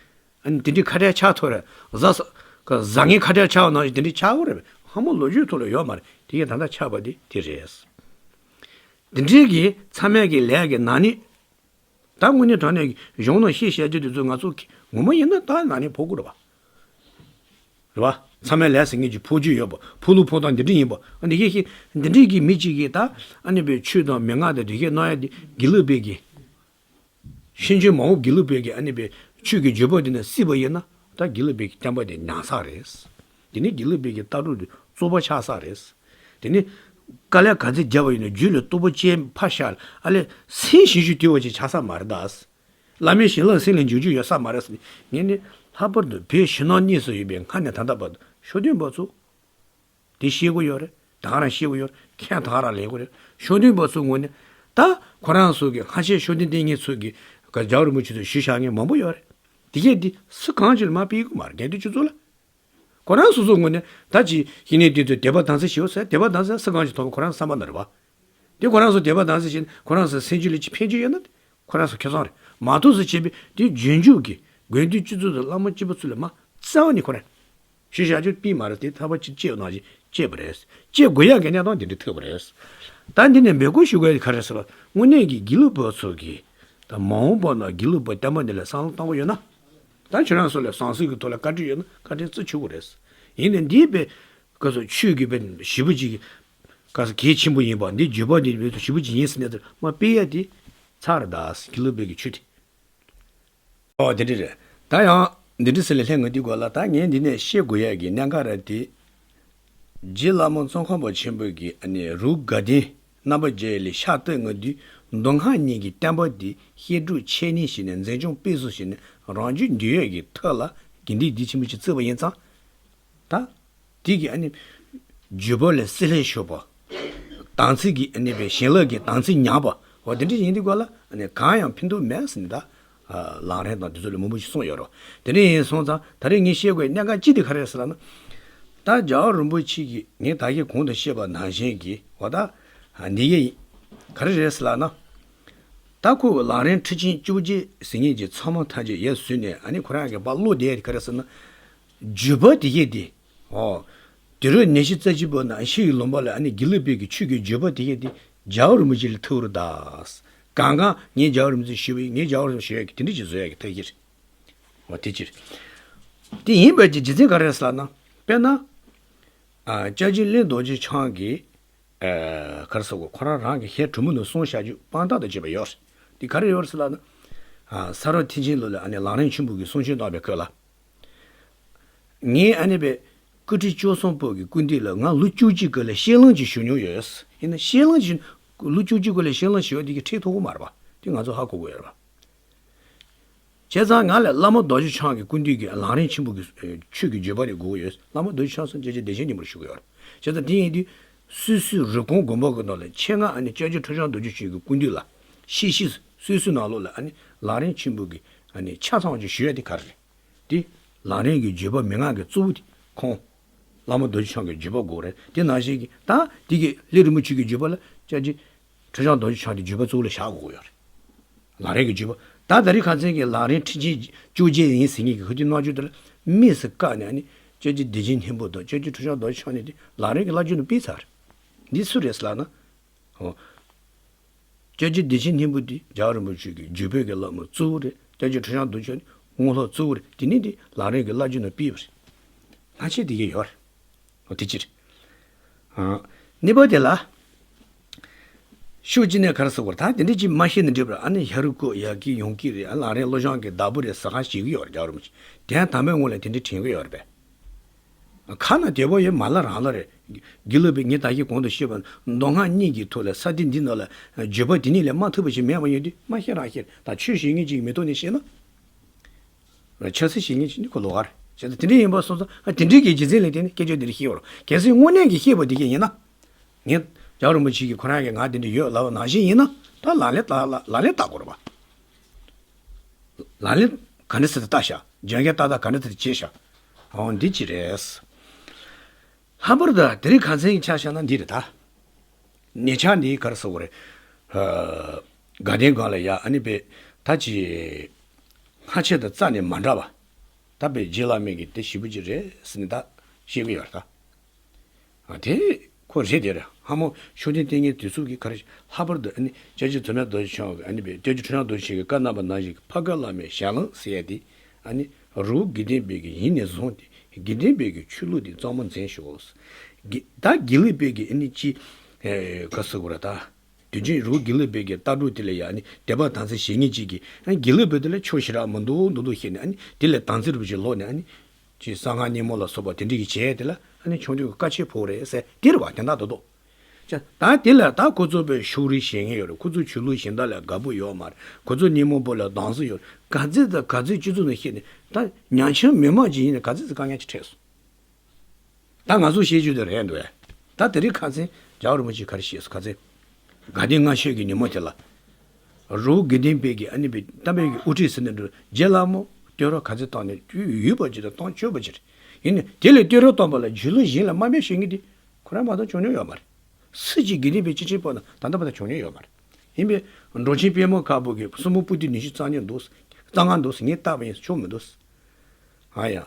ཨ་ནི་དེ་འདྲའི་ཁ་བྲལ་ཆགས་ཐུབ་རེད། བཟའ་ས། བཟང་ངན་ཁ་བྲལ་ཆགས་པ་ནང་བཞིན་དེ་འདྲའི་ཆགས་ཀྱི་རེད། སྔ་མོ་ལོ་རྒྱུས་ཐོག་ལ་ཡོད་མ་རེད། དེ་གས་ད་ལྟ་ཆགས་པ་དེ་དེ་རེད། དེ་འདྲའི་གི་མཚམས་མེད་ཀྱི་ལས་ཀྱི་ནག་ཉེས། ད་དངོས་གནས་དྲང་གནས་ཀྱི་གཞུང་ནང་བཤད་བཤད་རྒྱུ་དེ་ཚོ་ང་ཚོ་གི་ངོ་མ་ཡིན་ན་ད་ནག་ཉེས་ཕོག་གི་རེད་བ། རེད་བ། ཚང་མའི་ལས་ཟེར་མཁན་གྱི་འཕོ་ཆོས་ཡོད་པ། འཕོ་ལུགས་འཕོ་སྟངས་འདི་འདྲ་ཡིན་པ། ཨ་ནི་ཡེ་ཤེས་འདི་འདྲའི་གི་མི་གཅིག་གིས་ད་ཨ་ནི་པའི་ཆོས་དང་མན་ངག་དང་འདི་གས་གནང་ཡ་འདི་དགེ་ལུགས་པའི་གི། ཤེས་འཇོན་མང་པོ་དགེ་ལུགས་པའི་གི་ཨ་ནི་པའི་ཆོས་ཀྱི་བརྗོད་པ་འདི་ནས་སྲིད་པ་ཡིན་ན། ད་དགེ་ལུགས་པའི་གི་བསྟན་པ་འདི་ཉམས་ས་རེད། དེ་ནི་དགེ་ལུགས་པའི་གི་ལྟ་གྲུབ་འདི་རྩོག་པ་ཆགས་ས་རེད། དེ་ནི་དཀའ་ལས་ག་ཚད་བརྒྱབ་པ་ཡིན་ན་རྒྱུད་ལ་རྟོགས་པ་ཅན་ཕར་བཞག་ཨ་ལས་སེམས་ཞིབ་ཞིབ་དུལ་བ་ཅིག་ཆགས་ས་མ་རེད་ད། བླ་མའི་ཞལ་ལག་སེམས་ལ་འཇུག་རྒྱུ་ཡོད་ས་མ་རེད་ཟེར། ངས་ནི་ལྷག་པར་དུ་བོད་ཕྱི་ནང་གཉིས་སུ་ཡོད་པའི་སྔ་ནས་ད་ལྟ་བར་དུ་ཤུགས་ལྡན་པ་ཚོ་དེ་ཤེས་ཀྱི་ཡོད་རེད། ད་ག་རང་ཤེས་ཀྱི་ཡོད་རེད། མཁན་ད་ག་རང་ལེན་གྱི་ཡོད་རེད། ཤུགས་ལྡན་པ་ཚོའི་ངོས་ནས་ད་ཁོ་རང་ཚོ་གི་ཧ་ཤེས་ཤུགས་ལྡན་བསྟེན་མཁན་ཚོ་གི་ག་རྒྱལ་བ་རིན་པོ་ཆེ་ཚོས་ཞུས་བཞག་མཁན་མང་པོ་ཡོད་རེད། དེ་གས་དེ་སུ་གང་ཅིར་མ་སྤེལ་གི་མ་རེད། དགེ་འདུན་སྤྱི་ཚོགས་ལ། ཁོ་རང་སོ་སོའི་ངོས་ནས་ད་ཅི་ཡིན་ནའི་དེ་ཚོས་དད་པ་དམ་ཚིག་ཞེ་པོ་ཟེར། དད་པ་དམ་ཚིག་སུ་གང་ཞིག་ཐོབ་ཁོ་རང་བསམ་པ་ན་རེད་པ། དེ་ཁོ་རང་ཚོ་དད་པ་དམ་ཚིག་བྱས་ནས་ཁོ་རང་ཚོའི་སེམས་རྒྱུད་ལ་ཅི་ཕན་རྒྱུ་ཡོད་ན་དེ་ཁོ་རང་ཚོ་ཁེ་བཟང་རེད། མ་གཏོགས་སུ་བྱས་པའི་དེ་རྗེས་འཇུག་གི་དགེ་འདུན་སྤྱི་ཚོགས་དང་བླ་མ་སྤྱི་པ་ཚོ་ལ་མ་རྩ་བ་ནས་ཁོ་རང་ཞུ་བཞག་རྒྱུ་དཔེ་མ་རེད། དེ་ཐར་པ་ཅིག་སྐྱེས་ནང་བཞིན་སྐྱེས་པ་རེད། སྐྱེས་དགོས་ཡག་གི་གནས་སྟངས་དེ་འདྲ་ཐུག་པ་རེད། ད་འདི་ནས་འབོད་སྐུལ་ཞུ་དགོས་ཡག་ག་རེ་ཟེར་བ། དངོས་གནས་ཀྱི་དགེ་ལུགས་པ་ཚོ་གིས་ད་མ་འོངས་པ་ན་དགེ་ལུགས་པ་བསྟན་པ་འདི་ལ་བསམ་བློ་གཏོང་གི་ཡོད་ན། ད་ཁྱོད་རང་ཚོ་ལ་བསམ་ཚུལ་གྱི་ཐོག་ལ་བཀའ་དྲིན་ཡོད་ན་བཀའ་དྲིན་བརྩི་ཆོག་གི་རེད། ཡིན་ནའི་འདིའི་པའི་སྐབས་སུ་ཆོས་ཀྱི་པའི་ཞེ་པོ་ཅིག་གི་སྐབས་སུ་གལ་ཆེན་པོ་ཡིན་པ་འདི་བརྗོད་པ་འདི་བོད་དུ་ཞེ་པོ་ཅིག་ཡིན་ཟེར་ནས་དེར་མ་སྤེལ་ཡ་དེ་ཚར་ད་དགེ་ལུགས་པའི་གི་ཆོས་དེ། ཨོ་དེ་འདྲ་རེད། ད་ཡང་འདི་འདྲ་ཟེར་ལ་ལྷན་ངོ་འདི་དགོས་ལ། ད་ངས་འདི་ནས་བཤད་དགོས་ཡ་གི་གནད་འགག་ར་དེ། རྗེ་བླ་མ་ཙོང་ཁ་པ་ཆེན་པོ་གིས་ཨ་ནི་རུ་དགའ་ལྡན་རྣམ་པ་བརྒྱད་ལས་ཕྱག་བཏབ་ངོ་དུས་མདོ་སྔགས་གཉིས་ཀྱི་བསྟན་པ་འདི་བཤད་སྒྲུབ་འཆད་ཉན་བྱས་ནས་འཛིན་སྐྱོང་སྤེལ་གསུམ་བྱས་ནས་རང་རྒྱུད་འདུལ་ཡས་ཀྱི་ཐབས་ལ་དགེ་འདུན་སྡེ་ཆེན་པོ་ཅིག་བརྩིས་པ་ཡིན་ཙང་། ད་དེ་གི་ཨ་ནི་བརྗོད་པ་ལ་བསྲེ་ལྷད་ཤོར་བ། དམ་ཚིག་གི་ཨ་ནི་བའི་བྱིན་རླབས་ཀྱི་དམ་ཚིག་ཉམས་པ་འོ་དེ་འདྲ་ཡིན་དུས་ག་ལ་ཨ་ནི་གང་ཡང་ཕན་ཐོགས་མེད་ཟེར་ནས་ད། ལམ་རིམ་དང་དེ་ཚོ་ལ་མང་པོ་ཞིག་གསུངས་ཡོད་རེད། དེ་འདྲ་ཡིན་སོང་ཙང་ད་རེས་ངས་བཤད་དགོས་གནད་འགག་ཅིག་དེ་ག་རེ་རེད་ཟེར་ལབ་ན། ད་རྒྱལ་བ་རིན་པོ་ཆེ་གིས་ངས་ད་གིན་གོང་དུ་བཤད་པ་ནང་བཞིན་གྱི་འོ་ད་འདི་གི་ག་རེ་རེད་ཟེར་ལབ་ན། ད་ཁོ་ལམ་རིམ་ཁྲིད་ཆེན་བཅོ་བརྒྱད་ཟེར་མཁན་གྱི་ཚང་མ་ཐམས་ཅད་ཡར་བཟོས་ནས་ཨ་ནི་ཁོ་རང་གི་ཕར་བློ་བདེ་ག་རེ་ཟེར་ན། བརྗོད་པ་དེ་གས་དེ། ཨོ། དུས་རབས་ཉི་ཤུ་རྩ་གཅིག་པ་ན་ཕྱི་ཡི་ལུང་པ་ལ་ཨ་ནི་དགེ་ལུགས་པའི་གི་ཆོས་ཀྱི་བརྗོད་པ་དེ་གས་དེ་རྒྱལ་བ་རིན་པོ་ཆེ་ལ་ཐུག་རུ་གདའ། གང་གང་ངས་རྒྱལ་བ་རིན་པོ་ཆེ་ཞུས་པ་ཡིན། ངས་རྒྱལ་བ་རིན་པོ་ཆེ་ཞུ་ཡག་གི་དེ་འདྲ་ཅིག་བཟོ་ཡག་གི་ཐག་གིར། འོ་དེ་ཕྱིར། དེ་ཡིན་པའི་རྒྱུ་མཚན་ག་རེ་ཟེར་ལབ་ན། དཔེར་ན། ཨ་སྐྱབས་རྗེ་གླིང་རྡོ་རྗེ་འཆང་གིས། ཨ་ག་རེ་ཟེར་དགོས། ཁོ་རང་རང་གི་ཞལ་དྲོན་མོ་ནས་གསུངས་བཞག་རྒྱུ་དཔང་རྟགས་དང་བཅས་པ་ཡོད་རེད། དེ་ག་རེ་ཡོད་རེད་ཟེར་ལབ་ན། ཨ་ས་རཱ་ཐེག་ཆེན་ལོ་ལ་ཨ་ནི་ལམ་རིམ་ཆེན་པོ་གི་གསུང་ཆོས་གནང་བའི་སྐབས་ལ། ངས་ཨ་ནི་པའི་སྐུ་ཕྲེང་བཅུ་གསུམ་པོ་གི་སྐུ་མདུན་ལ་ང་ལོ་བཅུ་གཅིག་གི་ལ་བཤད་ལམ་ཅིག་ཞུ་མྱོང་ཡོད། ཡིན་ན་བཤད་ལམ་ཅིག་ལོ་བཅུ་གཅིག་གི་ལ་བཤད་ལམ་ཞུ་བ་དེ་གི་ཁྲིད་ཐུབ་ཀྱི་མ་རེད་པ། དེ་ང་ཚོ་ཧ་གོ་དགོས་ཡོད་རེད་པ། བྱས་ཙང་ང་ལ་བླ་མ་རྡོ་རྗེ་འཆང་གི་སྐུ་མདུན་གྱི་ལམ་རིམ་ཆེན་པོ་གི་ཆོས་ཀྱི་བརྗོད་པ་རེ་དགོས་ཀྱི་ཡོད། བླ་མ་རྡོ་རྗེ་འཆང་སོགས་སྐྱབས་རྗེ་བདེ་ཆེན་སྙིང་པོར་ཞུ་གི་ཡོད་རེད། བྱས་ཙང་དེ་ཡིན་དུས་སོ་སོའི་རུ་ཁོང་དགོན་པ་གི་ནང་ལ་ཆེད་མངགས་ཨ་ནི་སྐྱབས་རྗེ་ཁྲི་བྱང་རྡོ་རྗེ་འཆང་གི་སྐུ་མདུན་ལ་ཤེས་བཞིན་སོ་སོའི་ནང་ལོགས་ལ་ཨ་ནི་ལམ་རིམ་ཆེན་པོ་གི་ཨ་ནི་ཆ་ཚང་ཅིག་ཞུ་ཡ་དེ་ག་རེ་རེད། དེ་ལམ་རིམ་གྱི་བརྗོད་པ་མན་ངག་གི་གཙོ་བོ་དེ་ཁོང་། བླ་མ་རྡོ་རྗེ་འཆང་གི་བརྗོད་པ་དགོས་རེད། དེ་ནང་བཞིན་གྱི་ད་དེ་གི་གླེགས་རིན་པོ་ཆེ་གི་བརྗོད་པ་ལ་སྐྱབས་རྗེ་ཁྲི་བྱང་རྡོ་རྗེ་འཆང་གི་བརྗོད་པ་གཙོ་བོ་ལ་བཞག་དགོས་ཀྱི་ཡོད་རེད། ལམ་རིམ་གྱི་བརྗོད་པ་ད་ད་རེས་ཁ་སང་གི་ལམ་རིམ་ཁྲིད་ཆེན་བཅོ་བརྒྱད་ཡིན་ཟེར་མཁན་གྱི་ཁོ་དེ་གནང་རྒྱུ་དེ་ལ་དམིགས་སུ་བཀར་ནས་ཨ་ནི་སྐྱབས་རྗེ་བདེ་ཆེན་སྙིང་པོ་དང་སྐྱབས་རྗེ་ཁྲི་བྱང་རྡོ་རྗེ་འཆང་གཉིས་དེ་ལམ་རིམ་གྱི་བསླབ་བྱ་ནང་སྤེལ་ཚར་རེད། འདི་སུ་རེད་ཟེར་ལབ་ན། ཨོ། སྐྱབས་རྗེ་བདེ་ཆེན་སྙིང་པོ་འདི་རྒྱལ་བ་རིན་པོ་ཆེ་གི་བརྒྱུད་པའི་གི་བླ་མ་གཙོ་བོ་རེད། སྐྱབས་རྗེ་ཁྲི་བྱང་རྡོ་རྗེ་འཆང་ནི་དངོས་སློབ་གཙོ་བོ་རེད། དེ་ནི་འདི་ལམ་རིམ་གྱི་བསླབ་བྱ་ནང་སྤེལ་བ་རེད། སྔ་ཕྱི་དེ་གས་ཡོད་རེད། ཨོ་དེ་ཕྱིར། ཨ། གཉིས་པ་དེ་ལ། ཤུགས་ཀྱིས་ནས་ག་རེ་ཟེར་དགོས་རེད། ད་དེ་འདྲ་ཅིག་མ་ཤེས་ན་འགྲིག་པ་རེད། ཨ་ནི་ཧ་རུ་ཀོ་ཡ་གི་ཡོང་གི་རེད། ཨ་ལམ་རིམ་བློ་སྦྱོང་གི་བདག་པོ་རེད་ཟེར་ག་ཞིག་ཡོད་རེད། རྒྱལ་བ་རིན་པོ་ཆེ་དེ་ཡང་དམ་པའི་ངོ་ལ་དེ་འདྲ་དྲན་གི་ཡོད་རེད་པས། ཁ་ན་དེ་བོ་ཡོད་མ་ལ་རང་ལ་རེད། དགེ་ལུགས་པའི་ངས་ད་གིན་གོང་དུ་བཤད་པ་མདོ་སྔགས་གཉིས་ཀྱི་ཐོག་ལ་ས་སྟེང་འདི་ནང་ལ་བརྗོད་པ་དེ་གཉིས་ལས་མ་ཐུབ་པ་ཞིག་མེད་པ་ཡིན་དུས་མ་ཤེས་རང་ཤེས་ད་ཆོས་ཞུ་མཁན་ཅིག་མི་ཐོག་ནས་བཤད་ན། ཆབ་སྲིད་ཞུ་མཁན་ཅིག་ནི་ཁོ་ལོགས་ཀ་རེད། བྱས་ཙང་དེ་འདྲ་ཡིན་པ་སོང་ཙང་ཨ་དེ་འདྲའི་གི་རྒྱུ་མཚན་ལས་བརྟེན་ནས་སྐད་ཆ་འདི་འདྲ་བཤད་པ་རེད། གལ་སྲིད་དངོས་གནས་ཀྱི་བཤད་པ་འདི་ག་ཡིན་ན། ངས་རྒྱལ་བ་རིན་པོ་ཆེ་གིས་ཁོ་རང་གི་ང་དེ་འདྲ་ཡོད་ལབ་པ་ནང་བཞིན་ཡིན་ན་ད་ལག་ལེན་བསྟར་ལག་ལག་ལེན་བསྟར་དགོས་རེད་པ། ལག་ལེན་ག་འདྲ་ཟེར་ཏེ་བསྟར་ཤག་འཇོན་གྱི་ཏག་ཏག་ག་འདྲ་ཟེར་ཏེ་བྱས་ཤག་འོ་འདི་ཅི་རེད། ལྷག་པར་དུ་དེ་རིང་ཁ་སང་གི་ཆ་བཞག་ན་འདི་རེད་ད། ཉེ་ཆར་འདི་ག་རེ་ཟེར་དགོས་རེད། ཨ། དགའ་ལྡན་སྒང་ལ་ཡ་ཨ་ནི་པའི་ད་ཅི། སྔ་ཕྱི་དང་རྩ་ནས་མ་འདྲ་བ། ད་པའི་རྗེ་བླ་མའི་གི་དེ་ཞེ་པོ་ཅིག་རེད་ཟེར་ནས་ད་བཤད་གི་ཡོད་རེད་ད། ཨ་དེ་ཁོ་རེད་དེ་རེད། ཧ་མོ་ཤུགས་ལྡན་བསྟེན་མཁན་དེ་ཚོ་གིས་ག་རེ་ལྷག་པར་དུ་ཨ་ནི་སྐྱབས་རྗེ་ཐོགས་མེད་རྡོ་རྗེ་འཆང་གི་ཨ་ནི་པའི་སྐྱབས་རྗེ་ཁྲི་བྱང་རྡོ་རྗེ་འཆང་གིས་བཀའ་གནང་བ་ནང་བཞིན་གྱི་འཕགས་སྐོར་བླ་མའི་ཞལ་ལུང་ཟེར་ཡ་དེ་ ཨ་ནི་རི་བོ་དགེ་ལྡན་པའི་གི་ཡིན་ནས་བཟུང་སྟེ་དགེ་ལྡན་པའི་གི་ཆོས་ལུགས་དེ་གཙང་མ་འཛིན་ཤོག། དགེ་ད་དགེ་ལུགས་པའི་གི་ཨ་ནི་ཅི་ཨེ་ག་ཟེར་དགོས་རེད་ད། དུས་རྒྱུན་རི་བོ་དགེ་ལུགས་པའི་གི་ལྟ་གྲུབ་དེ་ལ་ཡ་ཨ་ནི་དད་པ་དམ་ཚིག་བྱེད་མཁན་ཅིག་གིས་ཨ་ནི་དགེ་ལུགས་པའི་དེ་ལ་ཆོས་ཞེ་དྲག་མི་འདུག་འདུག་འདུག་བཤད་ནས། ཨ་ནི་དེ་ལ་དམ་ཚིག་རུ་བཞིན་ལོག་ནས། ཨ་ནི་ཅི་གསང་སྔགས་རྙིང་མ་ལ་སོགས་པ་དེ་འདྲ་གི་བྱས་དེ་ལ་ཨ་ནི་ཆུང་དུས་ཀྱི་བཀའ་ཆད་ཕོག་རེད་ཟེར་དེ་རེད་བ། དེ་འདྲ་འདུག་འདུག་ཅེས། ད་དེ་ལ་ད་ཁོ་ཚོ་པའི་ཕྱོགས་རིས་བྱེད་མཁན་ཡོད་རེད། ཁོ་ཚོ་ཆོས་ལུགས་གཞན་དག་ལ་དགའ་པོ་ཡོད་མ་རེད། ཁོ་ཚོ་རྙིང་མ་པོ་ལ་སྡང་ཟུག་ཡོད་རེད། ག་ཚོད་དང་ག་ཚོད་སྤྱི་ཚོགས་ནང་བཤད་ནས། ད་ཉམ་ཆུང་མི་མང་ཅིག་ཡིན་ན་ག་ཚོད་ཙམ་དཀའ་ངལ་ཅིག་འཕྲད་སོང་། ད་ང་ཚོ་བཤད་རྒྱུ་དེ་རེད་འདུག་ཨེ། ད་དེ་རིང་ཁ་སང་རྒྱལ་བ་རིན་པོ་ཆེས་ག་རེ་བཤད་སོང་། ཁ་སང་དགའ་ལྡན་ལྔ་མཆོད་ཀྱི་ཉིན་མོ་དེ་ལ། རི་བོ་དགེ་ལྡན་པའི་གི་ཨ་ནི་པའི་བསྟན་པའི་གི་དབུ་ཁྲིད་ཟེར་ནས་འགྲོ་རྗེ་བླ་མ་བསྟོད་ར་ག་ཚོད་བཏང་ནས་ཡོད་པ་ཅིག་དང་བཏང་ཆོག་པ་ཅིག་རེད། ཡིན་ནའི་དེ་ལས་བསྟོད་ར་བཏང་པ་ལ་རྗེས་ལུས་གཞན་ལ་དམའ་འབེབས་བྱེད་མཁན་དེ་ཁོ་རང་མ་གཏོགས་བྱུང་མྱོང་ཡོད་མ་རེད། སུ་གཅིག་དགེ་ལྡན་པའི་སྤྱི་ཆིངས་ཕོག་ན་ད་ལྟ་བར་དུ་བྱུང་མྱོང་ཡོད་མ་རེད། ཡིན་པས་འབྲོག་ཆེན་དཔལ་མོ་དཀར་པོ་གིས་གསུང་འབུམ་པོ་ཏི་ཉི་ཤུ་རྩ་གཉིས་འདུག་རྩ་ལྔ་འདུག་ངས་བལྟས་པ་ཡིན། ཆོག་མི་འདུག་ཨ་ཡ།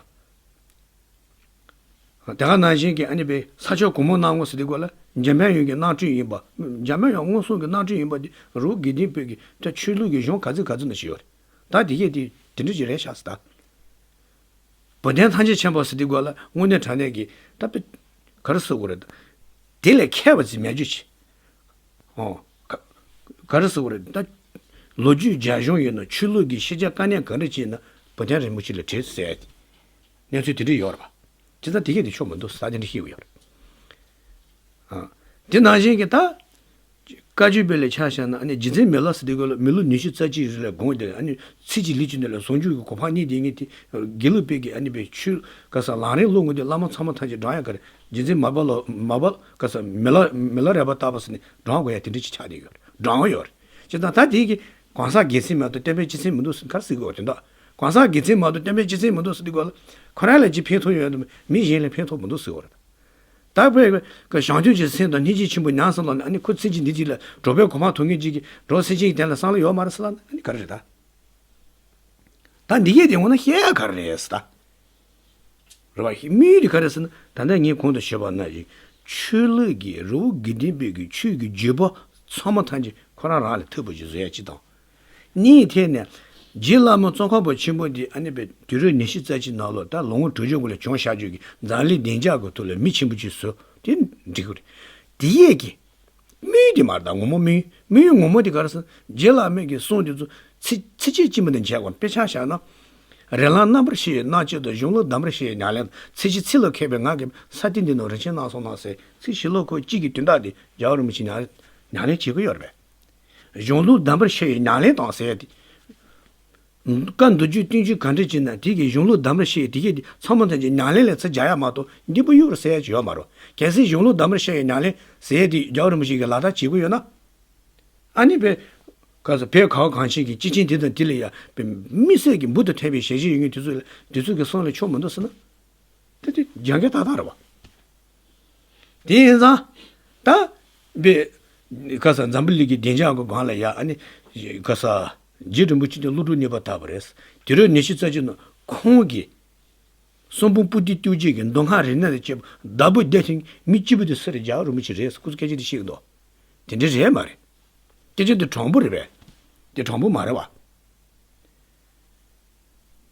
དེ་ག་ནང་བཞིན་གྱི་ཨ་ནི་པའི་ས་ཕྱོགས་གོང་མ་སྣང་ངོ་ཟེར་དུས་སྐབས་ལ་འཇམ་དཔལ་དབྱངས་ཀྱི་རྣམ་སྤྲུལ་ཡིན་པ། འཇམ་དཔལ་དབྱངས་མངོན་སུམ་གྱི་རྣམ་སྤྲུལ་ཡིན་པ་འདི་རི་བོ་དགེ་ལྡན་པའི་གི་ད་ཆོས་ལུགས་ཀྱི་གཞུང་ག་ཚོད་ག་ཚོད་ན་ཞིག་ཡོད་རེད། ད་དེ་གས་དེ་དེ་འདྲ་ཅིག་རེད་ཤག་ཟེར། ད་བོན་བསྟན་ཐམས་ཅད་མཁྱེན་པ་ཟེར་དུས་སྐབས་ལ་དངོས་གནས་དྲང་གནས་ཀྱི་ད་དཔེ་ག་རེ་ཟེར་དགོས་རེད། དེ་ལས་མཁས་པ་ཅིག་མེད་རྒྱུ་ཅིག་ཨོ། ག་ག་རེ་ཟེར་དགོས་རེད། ད་ལོ་རྒྱུས་རྒྱ་གཞུང་ཡིན་ན་ཆོས་ལུགས་ཀྱི་ཤེས་བྱ་དཀའ་གནད་ག་འདྲ་ཅིག་ཡིན་ན་བོན་བསྟན་རིན་པོ་ཆེ་ལ་དྲིས་ཟེར་ཡ་དེ། གནས་ཚུལ་དེ་འདྲ་ཡོད་རེད་པ། ཇི་ལྟར་དེ་གས་དེ་ཆོག་མི་འདུག་ཟེར་དེ་འདྲ་བཤད་ཀྱི་ཡོད་རེད། ཨ། དེ་ནང་བཞིན་གྱི་ད། བཀའ་བརྒྱུད་པའི་ལས་ཆ་བཞག་ན་ཨ་ནི་རྗེ་བཙུན་མི་ལ་ཟེར་དུས་སྐབས་ལ་མི་ལོ་ཉི་ཤུ་རྩ་གཅིག་རིང་ལ་དགོངས་ཏེ་ཨ་ནི་ཚེ་གཅིག་ལུས་གཅིག་ནང་ལ་ཟུང་འཇུག་གི་གོ་འཕང་བརྙེས་དེ་ངས་དེ་དགེ་ལུགས་པའི་གི་ཨ་ནི་པའི་ཆོས་ག་ས་ལམ་རིམ་སློབ་དགོས་དུས་བླ་མ་ཚང་མ་ཐམས་ཅད་བགྲང་ཡ་ག་རེ། རྗེ་བཙུན་མར་པ་ལ་མར་པ་ག་ས་མི་ལ་མི་ལ་རས་པ་ལྟ་བུ་ཟེར་ནས་བགྲང་དགོས་ཡ་དེ་འདྲ་ཅིག་ཆགས་བསྡད་ཡོད་རེད། བགྲང་ཡོད་རེད། ཅེས་ད་ད་དེ་གི་གང་ཟག་དགེ་མཚན་མ་གཏོགས་བསྟན་པའི་སྤྱི་མཚན་མི་འདུག་ཟེར་ག་རེ་ཟེར་གི་ཡོད་དེ་འདྲ། གང་ཟག་དགེ་མཚན་མ་གཏོགས་བསྟན་པའི་སྤྱི་མཚན་མི་འདུག་ཟེར་དུས་སྐབས་ལ་ཁོ་རང་ལ་ཅིག་ཕན་ཐོགས་ཡོད་དམ་མི་གཞན་ལ་ཕན་ཐོགས་མི་འདུག་ཟེར་གི་ཡོད་རེད། ད་བོད་ཀྱི་བྱང་ཆུབ་ཀྱི་སེམས་དང་སྙིང་རྗེ་ཆེན་པོ་ཉམས་སུ་བླངས་ནས་ཨ་ནི་ཁོ་ཚེ་གཅིག་འདི་གཅིག་ལ་གྲོགས་པོའི་གོ་འཕང་ཐོབ་མཁན་གཅིག་གི་འགྲོ་སེམས་ཅན་གྱི་དོན་ལ་བསམ་བློ་ཡོད་མ་རེད་ཟེར་ལབ་ན་ཨ་ནི་ག་རེ་རེད་ད། ད་འདི་གས་དེ་འོ་ན་བཤད་ཡ་ག་རེ་རེད་ཟེར་ད། རེད་བ། དམིགས་ཡུལ་དེ་ག་རེ་ཟེར་ན་ད་ལྟ་ངས་གོང་དུ་ཞུས་པ་ནང་བཞིན་ཆོས་ལུགས་ཀྱི་རི་བོ་དགེ་ལྡན་པའི་གི་ཆོས་ཀྱི་བརྒྱུད་པ་ཚང་མ་ཐམས་ཅད་ཁོ་རང་རང་ལ་ཐུག་པ་ཞིག་བཟོ་ཡ་གཅིག་དང་། གཉིས་ཐད་ནས་རྗེ་བླ་མ་ཙོང་ཁ་པ་ཆེན་པོ་འདི་ཨ་ནི་པའི་དུས་རབས་ཉི་ཤུ་རྩ་གཅིག་ནང་ལོགས་ད་ལོ་ངོ་དྲུག་ཅུ་འགོར་ལ་བྱུང་བཞག་རྒྱུ་གི་འཛམ་གླིང་བདེ་འཇགས་ཀྱི་ཐོག་ལ་མི་ཆེན་པོ་ཅིག་བཟོ་དེ་འགྲིག་གི་རེད། དེ་ཡས་ཀྱི་དམིགས་ཡུལ་དེ་མ་རེད་ད། ངོ་མ་དམིགས་ཡུལ་དམིགས་ཡུལ་ངོ་མ་དེ་ག་རེ་ཟེར་ན་རྗེ་བླ་མའི་གི་གསུང་དེ་ཚོ་ཚིག་ཚིགས་བཅད་གཅིག་མ་གཏོགས་བྱས་དགོས། དཔེ་ཆ་བཞག་ན། རིགས་ལམ་རྣམ་པར་ཤེས་པའི་རྣམ་དཔྱོད་དང་། གཞུང་ལུགས་གདམས་པར་ཤེས་པའི་ཉམས་ལེན་དང་། ཚེ་ཕྱི་ཚེ་ལ་མཁས་པའི་ངག་གི་ས་སྟེང་འདི་ནང་རིན་ཆེན་སྣ་ཚོགས་སྣང་ཟེར་ཚིག་བཞི་ལོ་ཁོ་གཅིག་གི་དོན་དག་དེ་རྒྱལ་བ་རིན་པོ་ཆེ་ཉམས་ཉམས་ལེན་བྱེད་ཀྱི་ཡོད་རེད་པས། གཞུང་ལུགས་གདམས་པར་ཤེས་པའི་ཉམས་ལེན་དང་ཟེར་ཡ་དེ། བཀའ་མདོ་རྒྱུད་བསྟན་བཅོས་ག་འདྲ་བྱས་ན་དེ་གི་གཞུང་ལུགས་གདམས་པར་ཤེས་དེ་གས་དེ་ཚང་མ་ཐམས་ཅད་ཉམས་ལེན་ལ་ཚུར་སྦྱར་ཡ་མ་གཏོགས་འདི་པོ་གཡུག་རེ་ཟེར་ཡ་ཅིག་ཡོད་མ་རེད། གལ་སྲིད་གཞུང་ལུགས་གདམས་པར་ཤེས་པའི་ཉམས་ལེན་ཟེར་ཡ་དེ་རྒྱལ་བ་རིན་པོ་ཆེ་གིས་ལག་བསྟར་བྱེད་ཀྱི་ཡོད་ན། ཨ་ནི་བོད་ག་ས་བོད་ག་བ་གངས་ཅན་གྱི་སྐྱེས་ཆེན་དེ་དང་དེ་ལ་ཡ་དམིགས་བསལ་གྱི་འབུར་དུ་ཐོན་པའི་ཞལ་བཞེས་ཡོད་མཁན་དེ་ཚོ་ལ་དེ་ཚོ་གི་གསུང་ལ་ཆོག་མི་འདུག་ཟེར་ན། དེ་དེ་རྒྱང་གི་ཏག་ཏག་རེད་བ། དེ་ཡིན་ཙང་། ད་བོད་ག་ས་འཛམ་བུ་གླིང་གི་བདེ་འཇགས་ཀྱི་སྒང་ལ་ཡ་ཨ་ནི་ག་ས་རྗེ་རིན་པོ་ཆེ་དེ་ཀླུ་སྒྲུབ་གཉིས་པ་དར་བ་རེད། དུས་རབས་ཉི་ཤུ་རྩ་གཅིག་ནང་ཁོང་གིས་གསུང་འབུམ་པོ་ཏི་བསྟོད་བྱེད་ཀྱི་མདོ་སྔགས་རིག་གནས་དང་བཅས་པ་བདག་པོ་བསྡད་མཁན་མི་གཅིག་པུ་དེ་སུ་རེད། རྒྱལ་བ་རིན་པོ་ཆེ་རེད་ཟེར་ཁོ་ཚོ་སྐད་ཆ་དེ་བཤད་ཀྱི་འདུག་དེ་འདྲ་རེད་མ་རེད། སྐད་ཆ་དེ་དྲང་པོ་རེད་པས། དེ་དྲང་པོ་མ་རེད་བ།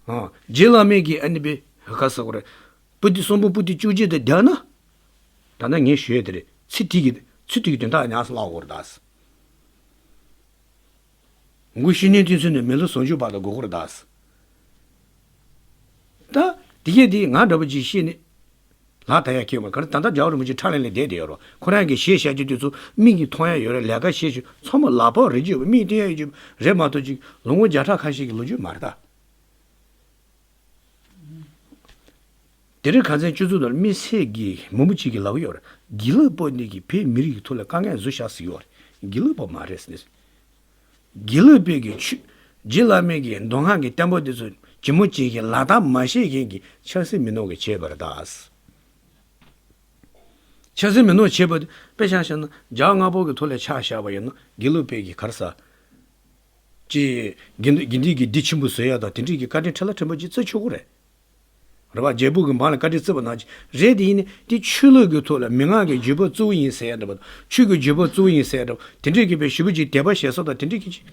ཨ། རྗེ་བླ་མའི་གི་ཨ་ནི་པའི་ག་ས་གོ་རེད། པོ་ཏི་གསུང་འབུམ་པོ་ཏི་བསྟོད་བྱེད་དེ་བསྡད་ན། ད་ལྟ་ངས་ཞུ་ཡས་དེ་རེད། ཚིག་དེ་གི་ཚིག་དེ་གི་དོན་དག་ཉམས་སུ་བླང་དགོས་རེད་ད། མགོ་བཤེས་གཉེན་དེ་ཚོ་ནས་མི་ལོ་ཟུང་འཇུག་བར་དུ་འགོར་གི་རེད་ད། ད་དེ་གས་དེ་ང་འདྲ་པོ་ཅིག་ཤེས་ནས་ལག་བསྟར་ཡ་ཁེལ་མ་ག་རེ། ད་ལྟ་རྒྱལ་བ་རིན་པོ་ཆེ་ཁྲ་ལེན་ལེན་བསྡད་བསྡད་ཡོད་རོ། ཁོ་རང་གི་གཞས་བཤད་རྒྱུ་དེ་ཚོ་མིག་གིས་མཐོང་ཡ་ཡོད་རེད། ལས་ཀ་བྱེད་ཆུ་ཚང་མ་ལག་པ་རེད་ཅིག་མིག་བསྟན་ཡ་ཡོད་ཅིག་རེད་མ་གཏོགས་ཅིག་ལོ་ངོ་བརྒྱ་ཕྲག་ཁ་ཤས་ཀྱི་ལོ་རྒྱུས་མ་རེད་ད། དེ་རིང་ཁ་སང་སྤྱི་ཚོགས་ནང་དམིགས་བསལ་གྱི་མི་མང་པོ་ཅིག་གིས་ལབ་ཀྱི་ཡོད་རེད། དགེ་ལུགས་པ་ནི་གི་བོད་མི་རིགས་ཀྱི་ཐོག་ལ་དཀའ་ངལ་བཟོས་བཞག་ཟེར་གྱི་ཡོད་རེད། དགེ་ལུགས་པ་མ་རེད་ཟེར་ནས། དགེ་ལུགས་པའི་གི་ཆོས་རྗེ་བླ་མའི་གི་མདོ་སྔགས་ཀྱི་བསྟན་པ་དེ་ཚོ་ཇི་མ་ཇི་བཞིན་ལག་བསྟར་མ་བྱེད་མཁན་གྱི་ཆབ་སྲིད་མི་སྣ་གིས་བྱས་པ་རེད་ད། ཆབ་སྲིད་མི་སྣ་བྱས་པ་དེ་དཔེ་ཆ་བཞག་ན་རྒྱལ་བ་ལྔ་པོ་གི་ཐོག་ལ་ཆ་བཞག་པ་ཡིན་ན་དགེ་ལུགས་པའི་གི་ག་རེ་ཟ། ཅེས་དགེ་འདུན་དགེ་འདུན་གྱི་སྡེ་ཆེན་པོ་བཟོ་ཡ་དང་དེ་འདྲའི་གི་བཀའ་དྲིན་ཁྲི་ལ་ཁྲི་མོ་ཅིག་བརྩི་ཆོག་གི་རེད། རེད་བ། རྒྱལ་པོ་གི་འབངས་ལ་བཀའ་དྲིན་བརྩི་བ་ནང་བཞིན་རེད། དེ་ཡིན་ནའི་དེ་ཆོས་ལུགས་ཀྱི་ཐོག་ལ་མན་ངག་གི་བརྒྱུད་པ་གཙོ་བོ་ཡིན་ཟེར་ཡ་འདྲ་པོ་དང་ཆོས་ཀྱི་བརྒྱུད་པ་གཙོ་བོ་ཡིན་ཟེར་ཡ་འདྲ་པོ་དེ་འདྲའི་གི་བའི་ཞེ་པོ་ཅིག་དད་པ་བྱེད་ས་དང་དེ་འདྲའི་གི་ཅིག་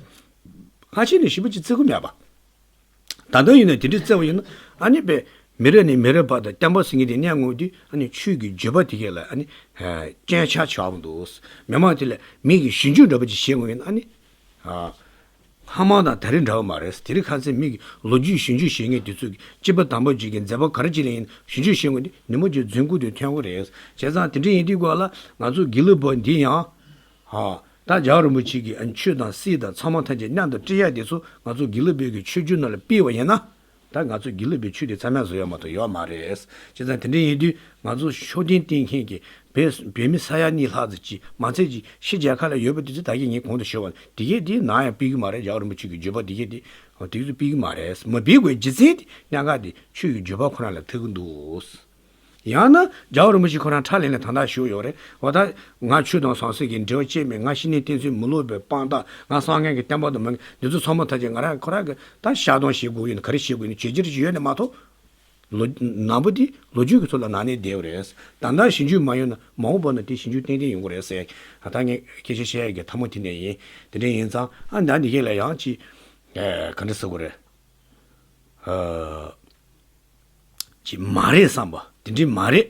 ཁ་ཕྱེ་ནས་ཞེ་པོ་ཅིག་བརྩི་གི་མེད་པ། ད་ལྟ་ཡིན་ན་དེ་འདྲ་བརྩི་བ་ཡིན་ན་ཨ་ནི་པས་མི་རབས་ནས་མི་རབས་བར་དུ་བསྟན་པ་ཟེར་མཁན་དེ་གནས་དངོས་དུས་ཨ་ནི་ཆོས་ཀྱི་བརྒྱུད་པ་དེ་གས་ལ་ཨ་ནི་སྤྱན་ཆ་ཆགས་པ་འདུག་མི་མང་དེ་ལ་མིག་གི་ཞིབ་འཇུག་འདྲ་པོ་ཅིག་བྱེད་དགོས་ཡིན་ན་ཨ་ནི། སྔ་མ་དང་ད་རེས་འདྲ་བ་མ་རེད། དེ་རིང་ཁ་སང་མི་གི་ལོ་རྒྱུས་ཞིབ་འཇུག་བྱེད་མཁན་དེ་ཚོ་གི་སྤྱི་པ་དམ་པ་ཅིག་གི་མཛད་པ་ག་རེ་ཅིག་ལ་ཡིན་ཞིབ་འཇུག་བྱེད་མཁན་དེ་ཉིན་མོ་གཅིག་རྫུན་རྐུ་དེ་ཐོན་གི་རེད། བྱས་ཙང་དེ་འདྲ་ཡིན་དུས་སྐོར་ལ་ང་ཚོ་དགེ་ལུགས་པ་འདི་ཡང་ཧ་ད་རྒྱལ་བ་རིན་པོ་ཆེ་གི་ཨ་ཆོས་དང་སྲིད་དང་ཚང་མ་ཐམས་ཅད་མཉམ་དུ་སྤྲད་ཡ་དེ་ཚོ་ང་ཚོ་དགེ་ལུགས་པའི་གི་ཆོས་བརྒྱུད་ནང་ལ་སྤེལ་བ་ཡིན་ན། ད་ང་ཚོ་དགེ་ལུགས་པའི་ཆོས་དེ་རྩ་མེད་བཟོ་ཡ་མ་གཏོགས་ཡོད་མ་རེད། བྱས་ཙང་དེ་འདྲ་ཡིན་དུས་ང་ཚོ་ཤུགས་ལྡན་བསྟེན་མཁན་གྱི་བོད་བོད་མི་ས་ཡ་གཉིས་ལྷག་ཙམ་ཅིག་མ་ཚད་ཅིག་ཕྱི་རྒྱལ་ཁབ་ལ་ཡོད་པ་དེ་ཚོ་ད་གིན་ངས་གོང་དུ་ཞུས་པ་དེ་གས་དེ་ནམ་ཡང་སྤེལ་གི་མ་རེད། རྒྱལ་བ་རིན་པོ་ཆེ་གི་བརྒྱུད་པ་དེ་གས་དེ་དེ་ཚོ་སྤེལ་གི་མ་རེད། མ་སྤེལ་དགོས་རྒྱུ་མཚན་དེ་གནད་འགག་དེ་ཆོས་ཀྱི་བརྒྱུད་པ་ཁོ་རང་ལ་ཐུག་གི་འདུག་ཡང་ན་རྒྱལ་བ་རིན་པོ་ཆེ་ཁོ་རང་ཁྲག་ལེན་ལ་དང་ཐག་ཞུགས་ཡོད་རེད། འོ་ད་ང་ཆོས་དང་ཟང་ཟིང་གི་འབྲེལ་བ་བཅད་མེད། ང་ཤི་ནས་བསྟན་སྲིད་མི་སློབ་པའི་དཔང་རྟགས། ང་སངས་རྒྱས་ཀྱི་བསྟན་པ་དང་མ་འགལ། འདི་ཚོ་ཚང་མ་ཐམས་ཅད་ང་རང་ཁོ་རང་གི་ད་བཤགས་སྡོམ་བྱེད་དགོས་ཡིན་ན་ག་རེ་བྱེད་དགོས་ཡིན་ན་བྱེད་རྒྱུ་ཡོད་ནི་མ་གཏོགས། ལོ་ནང་པ་འདི་ལོ་རྒྱུས་ཀྱི་ཚོ་ལ་ནང་ནས་བསྡད་པ་རེད། ད་ལྟ་ཞིབ་འཇུག་མ་ཡོང་ན་མ་འོངས་པ་ན་དེ་ཞིབ་འཇུག་ཏན་ཏན་ཡོང་གི་རེད་ཟེར། ད་ངས་སྐད་ཆ་བཤད་ཡ་གི་ཐ་མ་དེ་ནས་ཡིན། དེ་འདྲ་ཡིན་ཙང་ཨ་ད་འདི་གས་ལ་ཡང་ཅིག་ག་འདྲ་ཟེར་དགོས་རེད། ཅིག་མ་རེད་བསམ་པ་དེ་འདྲའི་མ་རེད།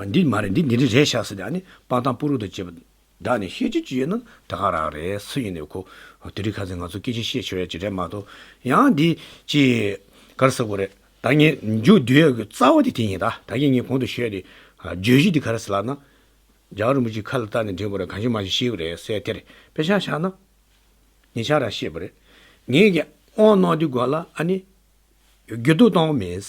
འདི་མ་རེད། འདི་འདི་འདྲ་རེད་ཤག་ཟེར་ཏེ་ཨ་ནི་དཔང་རྟགས་པུ་རུ་དང་བཅས་པ་བདག་ནས་བཤད་རྒྱུ་ཅིག་ཡོད་ན་ད་ག་རང་རེད། སུ་ཡིན་ནའི་ཁོ་དེ་རིང་ཁ་སང་ང་ཚོ་སྐད་ཆ་བཤད་ཆོག་ཡ་ཅིག་རེད་མ་གཏོགས། ཡང་འདི་ཅིག་ག་རེ་ཟེར་དགོས་རེད། ད་ངས་མཇུག་བསྡུ་ཡ་གི་རྩ་བ་དེ་དེ་ཡིན། ད་ད་གིན་ངས་གོང་དུ་ཞུས་ཡ་དེ་བརྗོད་གཞི་དེ་ག་རེ་ཟེར་ལབ་ན། རྒྱལ་བ་རིན་པོ་ཆེ་ཁ་ལ་བཏགས་ནས་འདྲེན་དགོས་རེད། གང་ཞིག་མ་ཞིག་ཤེས་དགོས་རེད་ཟེར་དེ་རེད། དཔེ་ཆ་བཞག་ན་ཉེ་ཆར་རང་བཤད་པ་རེད། ངས་ཀྱི་དབང་གནང་དུས་སྒང་ལ་ཨ་ནི་འགྱུར་ལྡོག་གཏོང་མེད།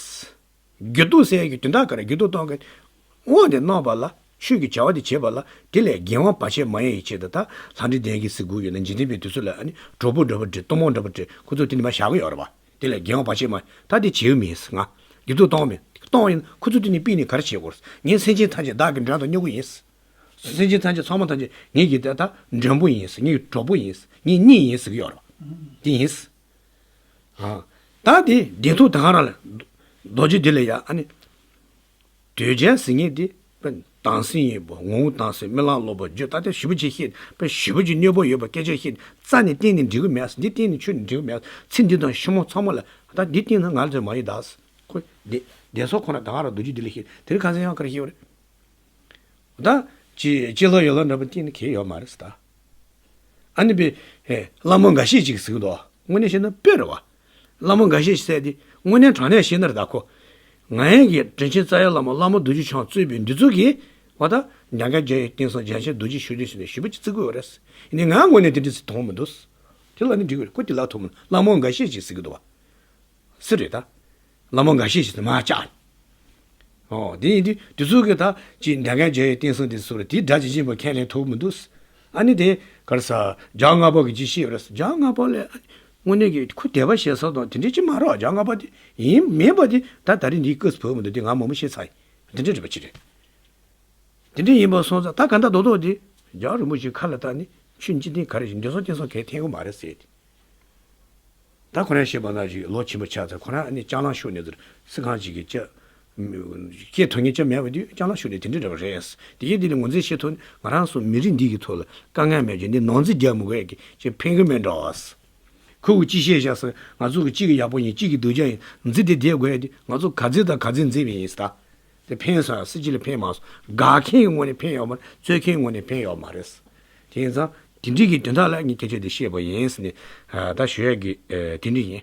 འགྱུར་ལྡོག་ཟེར་ཡ་གི་དོན་དག་ག་རེ། འགྱུར་ལྡོག་གཏོང་གི་དབང་དེ་གནང་བ་ལ་ཆོས་ཀྱི་བྱ་བ་དེ་བྱེད་པ་ལ་དེ་ལས་འགལ་བ་བར་ཆད་མ་ཡོང་ཡི་ཆེད་དུ། ད་ལྷ་འདྲེ་གདོན་བགེགས་ཟེར་དགོས་ཡོད་ན་འཇིག་རྟེན་པའི་དུས་ཚོད་ལ་ཨ་ནི་གྲོགས་པོ་འདྲ་པོ་འདྲེ་གཏུམ་མོ་འདྲ་པོ་འདྲེ་ཁོ་ཚོ་དེ་ནི་མ་བཞག་གི་ཡོད་རེད་པ། དེ་ལས་འགལ་བ་བར་ཆད་མ་ད་དེ་བྱེད་མི་ཡིན་ང་། འགྱུར་ལྡོག་གཏོང་མི་གཏོང་ཡིན་ཁོ་ཚོ་དེ་ནི་པི་ནི་ག་རེ་བྱེད་དགོས། ངས་སེམས་ཅན་ཐམས་ཅད་བདག་གི་མགྲོན་དུ་བསྙེན་བཀུར་ཡིན། སེམས་ཅན་ཐམས་ཅད་ཚང་མ་ཐམས་ཅད་ངེད་ཀྱི་དེ་ད་མགྲོན་པོ་ཡིན། ངེད་ཀྱི་གྲོགས་པོ་ཡིན། ངེད་གཉིས་ཡིན་ཟེར་གྱི་ཡོད་རེད་པ། དེ་ཡིན། ཨ། ད་དེ་བདེན་མཐུ་དང་རང་ལ་རྡོ་རྗེ་འདི་ལ་ཡ་ཨ་ནི། དོལ་རྒྱལ་ཟེར་མཁན་དེ་དཔེ་དྭངས་སེམས་ཡིན་པ་ངོ་བོ་དྭངས་སེམས་རྨི་ལམ་ལོག་པ་རྒྱུ་ད་ལྟ་ཞེ་པོ་ཅིག་བཤད་དཔེ་ཞེ་པོ་ཅིག་གནོད་པ་ཡོད་པ་སྐད་ཆ་བཤད་རྩ་ནས་གཏན་ནས་འགྲིག་གི་མེད། འདི་གཏན་ནས་ཆོས་ནས་འགྲིག་གི་མེད། ཚེ་འདི་དང་ཕྱི་མ་ཚང་མ་ལ་ད་འདི་བསྟན་ན་ང་ལ་ཚོད་མ་ཡིན་ད། ཁོ་བདེ་བདེ་སོགས་ཁོ་ན་ད་ག་རང་རྡོ་རྗེ་འདི་ལ་བཤད་དེ་རིང་ཁ་སང་ཡང་ག་རེ་བཤད་པ་རེད། ད་ཅི་ཅི་ལོ་ཡོད་ལོ་འདྲ་པོ་གཏན་ནས་གལ་ཡོད་མ་རེད་ཟེར་ད། ཨ་ནི་པའི་ཨེ་བླ་མ་འགའ་ཤས་ཅིག་ཟེར་གི་འདུག་དངོས་གནས་བཤད་ན་དཔེ་རེད་བ། བླ་མ་འགའ་ཤས་ཟེར་དེ་དངོས་གནས་དྲང་གནས་བཤད་ན་རེད་ད་ཁོ། ང་ཡང་གི་དྲིན་ཆེན་རྩ་བའི་བླ་མ་བླ་མ་རྡོ་རྗེ་འཆང་གཙོས་པའི་འདི་ཚོ་གིས་བ་ད་མྱ་ངན་འཇལ་བའི་རྟེན་གསུམ་རྒྱལ་ཆེན་རྡོ་རྗེ་ཤུགས་ལྡན་ཞུ་ནས་ཞེ་པོ་ཅིག་བརྩི་གི་ཡོད་རེད། ཡིན་ནའི་ང་དངོས་གནས་དེ་འདྲ་ཟེར་མཐོང་མི་འདུག་དེ་ལ་ནི་འགྲིག་གི་རེད། ཁོ་དེ་ལ་མཐོང་མི་འདུག་བླ་མ་འགའ་ཤས་ཅིག་ཟེར་གི་འདུག་བ། སུ་རེད་ད། བླ་མ་འགའ་ཤས་ཤིག་ཏུ་མ་བཅག་ཨོ་དེ་ཡིན་དུས་དེ་ཚོ་གི་ད་ཅིག་མྱ་ངན་འཇལ་བའི་རྟེན་གསུམ་དེ་ཚོ་རེད། དེ་སྒྲ་ཇི་བཞིན་པ་ཁས་ལེན་ཐུབ་མི་འདུག་ཨ་ནི་དེ་ག་རེ་ཟ་རྒྱལ་བ་ལྔ་པ་གི་ཅི་ཤེས་རེད། རྒྱལ་བ་ལྔ་པ་ལས་དངོས་གནས་ཀྱི་ཁོ་དད་པ་བྱེད་ས་དང་དེ་འདྲའི་ཅི་མ་རེད། རྒྱལ་བ་ལྔ་པ་དེ་ཡིན་མིན་པ་དེ་ད་ད་རེས་འདིའི་སྐབས་སུ་བབས་མི་འདུག་དེ་ང་མང་པོ་བཤད་ཚར་ཡིན། དེ་འདྲ་རེད་པ་ཅི་རེད། དེ་འདྲ་ཡིན་པ་སོང་ཙང་ད་ག་འདྲ་རྡོག་རྡོག་དེ་རྒྱལ་བ་རིན་པོ་ཆེའི་ཁ་ལ་བཏགས་ནས་ཆོས་འཇིག་རྟེན་ག་རེ་ཞིག་འདི་སོང་དེ་སོང་གལ་འཐེན་གི་མ་རེད་ཟེར་ཏེ། ད་ཁོ་རང་བཤད་པ་ནང་བཞིན་ལོ་ཆེན་པོ་ཆགས་ཚེ་ཁོ་རང་ཨ་ནི་ལྕང་གླང་ཤུགས་ནས་ཚུར་སི་ཁང་ཅིག་གི་ལྕགས་སྐྱེས་ཐོན་ངེས་ལྕགས་མེད་པ་དུས་ལྕང་གླང་ཤུགས་ནས་དེ་འདྲ་འདྲ་བ་རེད། དེ་གས་འདི་ལ་ངོས་འཛིན་བྱེད་ཐུབ་ན་ང་རང་ཚོ་མི་རིགས་འདི་གི་ཐོག་ལ་དཀའ་ངལ་མེད་རྒྱུ་འདི་ནོར་འཛིན་རྒྱག་མི་དགོས་ཡ་གི་ཅིག་ཕན་གི་མེད་འགྲོ། ཁོ་གི་ཅི་བཤད་བཞག་སོང་ང་ཚོ་གི་གཅིག་གི་ཡག་པོ་ཡིན་གཅིག་གི་སྡུག་ཅག་ཡིན་འཛིན་དེ་བསྡད་དགོས་ཡ་དེ་ང་ཚོ་ག་འཛིན་དང་ག་འཛིན་འཛིན་པ་ཡིན་ཟེར་ད། དེ་ཕན་སོང་ཡང་སྲིད་སྤྱི་ལ་ཕན་མ་སོང་། དགའ་མཁན་གྱི་ངོས་ནས་ཕན་ཡོད་མ་རེད། རྩོད་མཁན་གྱི་ངོས་ནས་ཕན་ཡོད་མ་རེད། དེ་ཡིན་ཙང་དེ་འདྲའི་གི་དོན་དག་ལ་ངས་སྐད་ཆ་དེ་བཤད་པ་ཡིན་ཟེར་ནས་ད་ཞུ་ཡ་གི་དེ་འདྲ་ཡིན།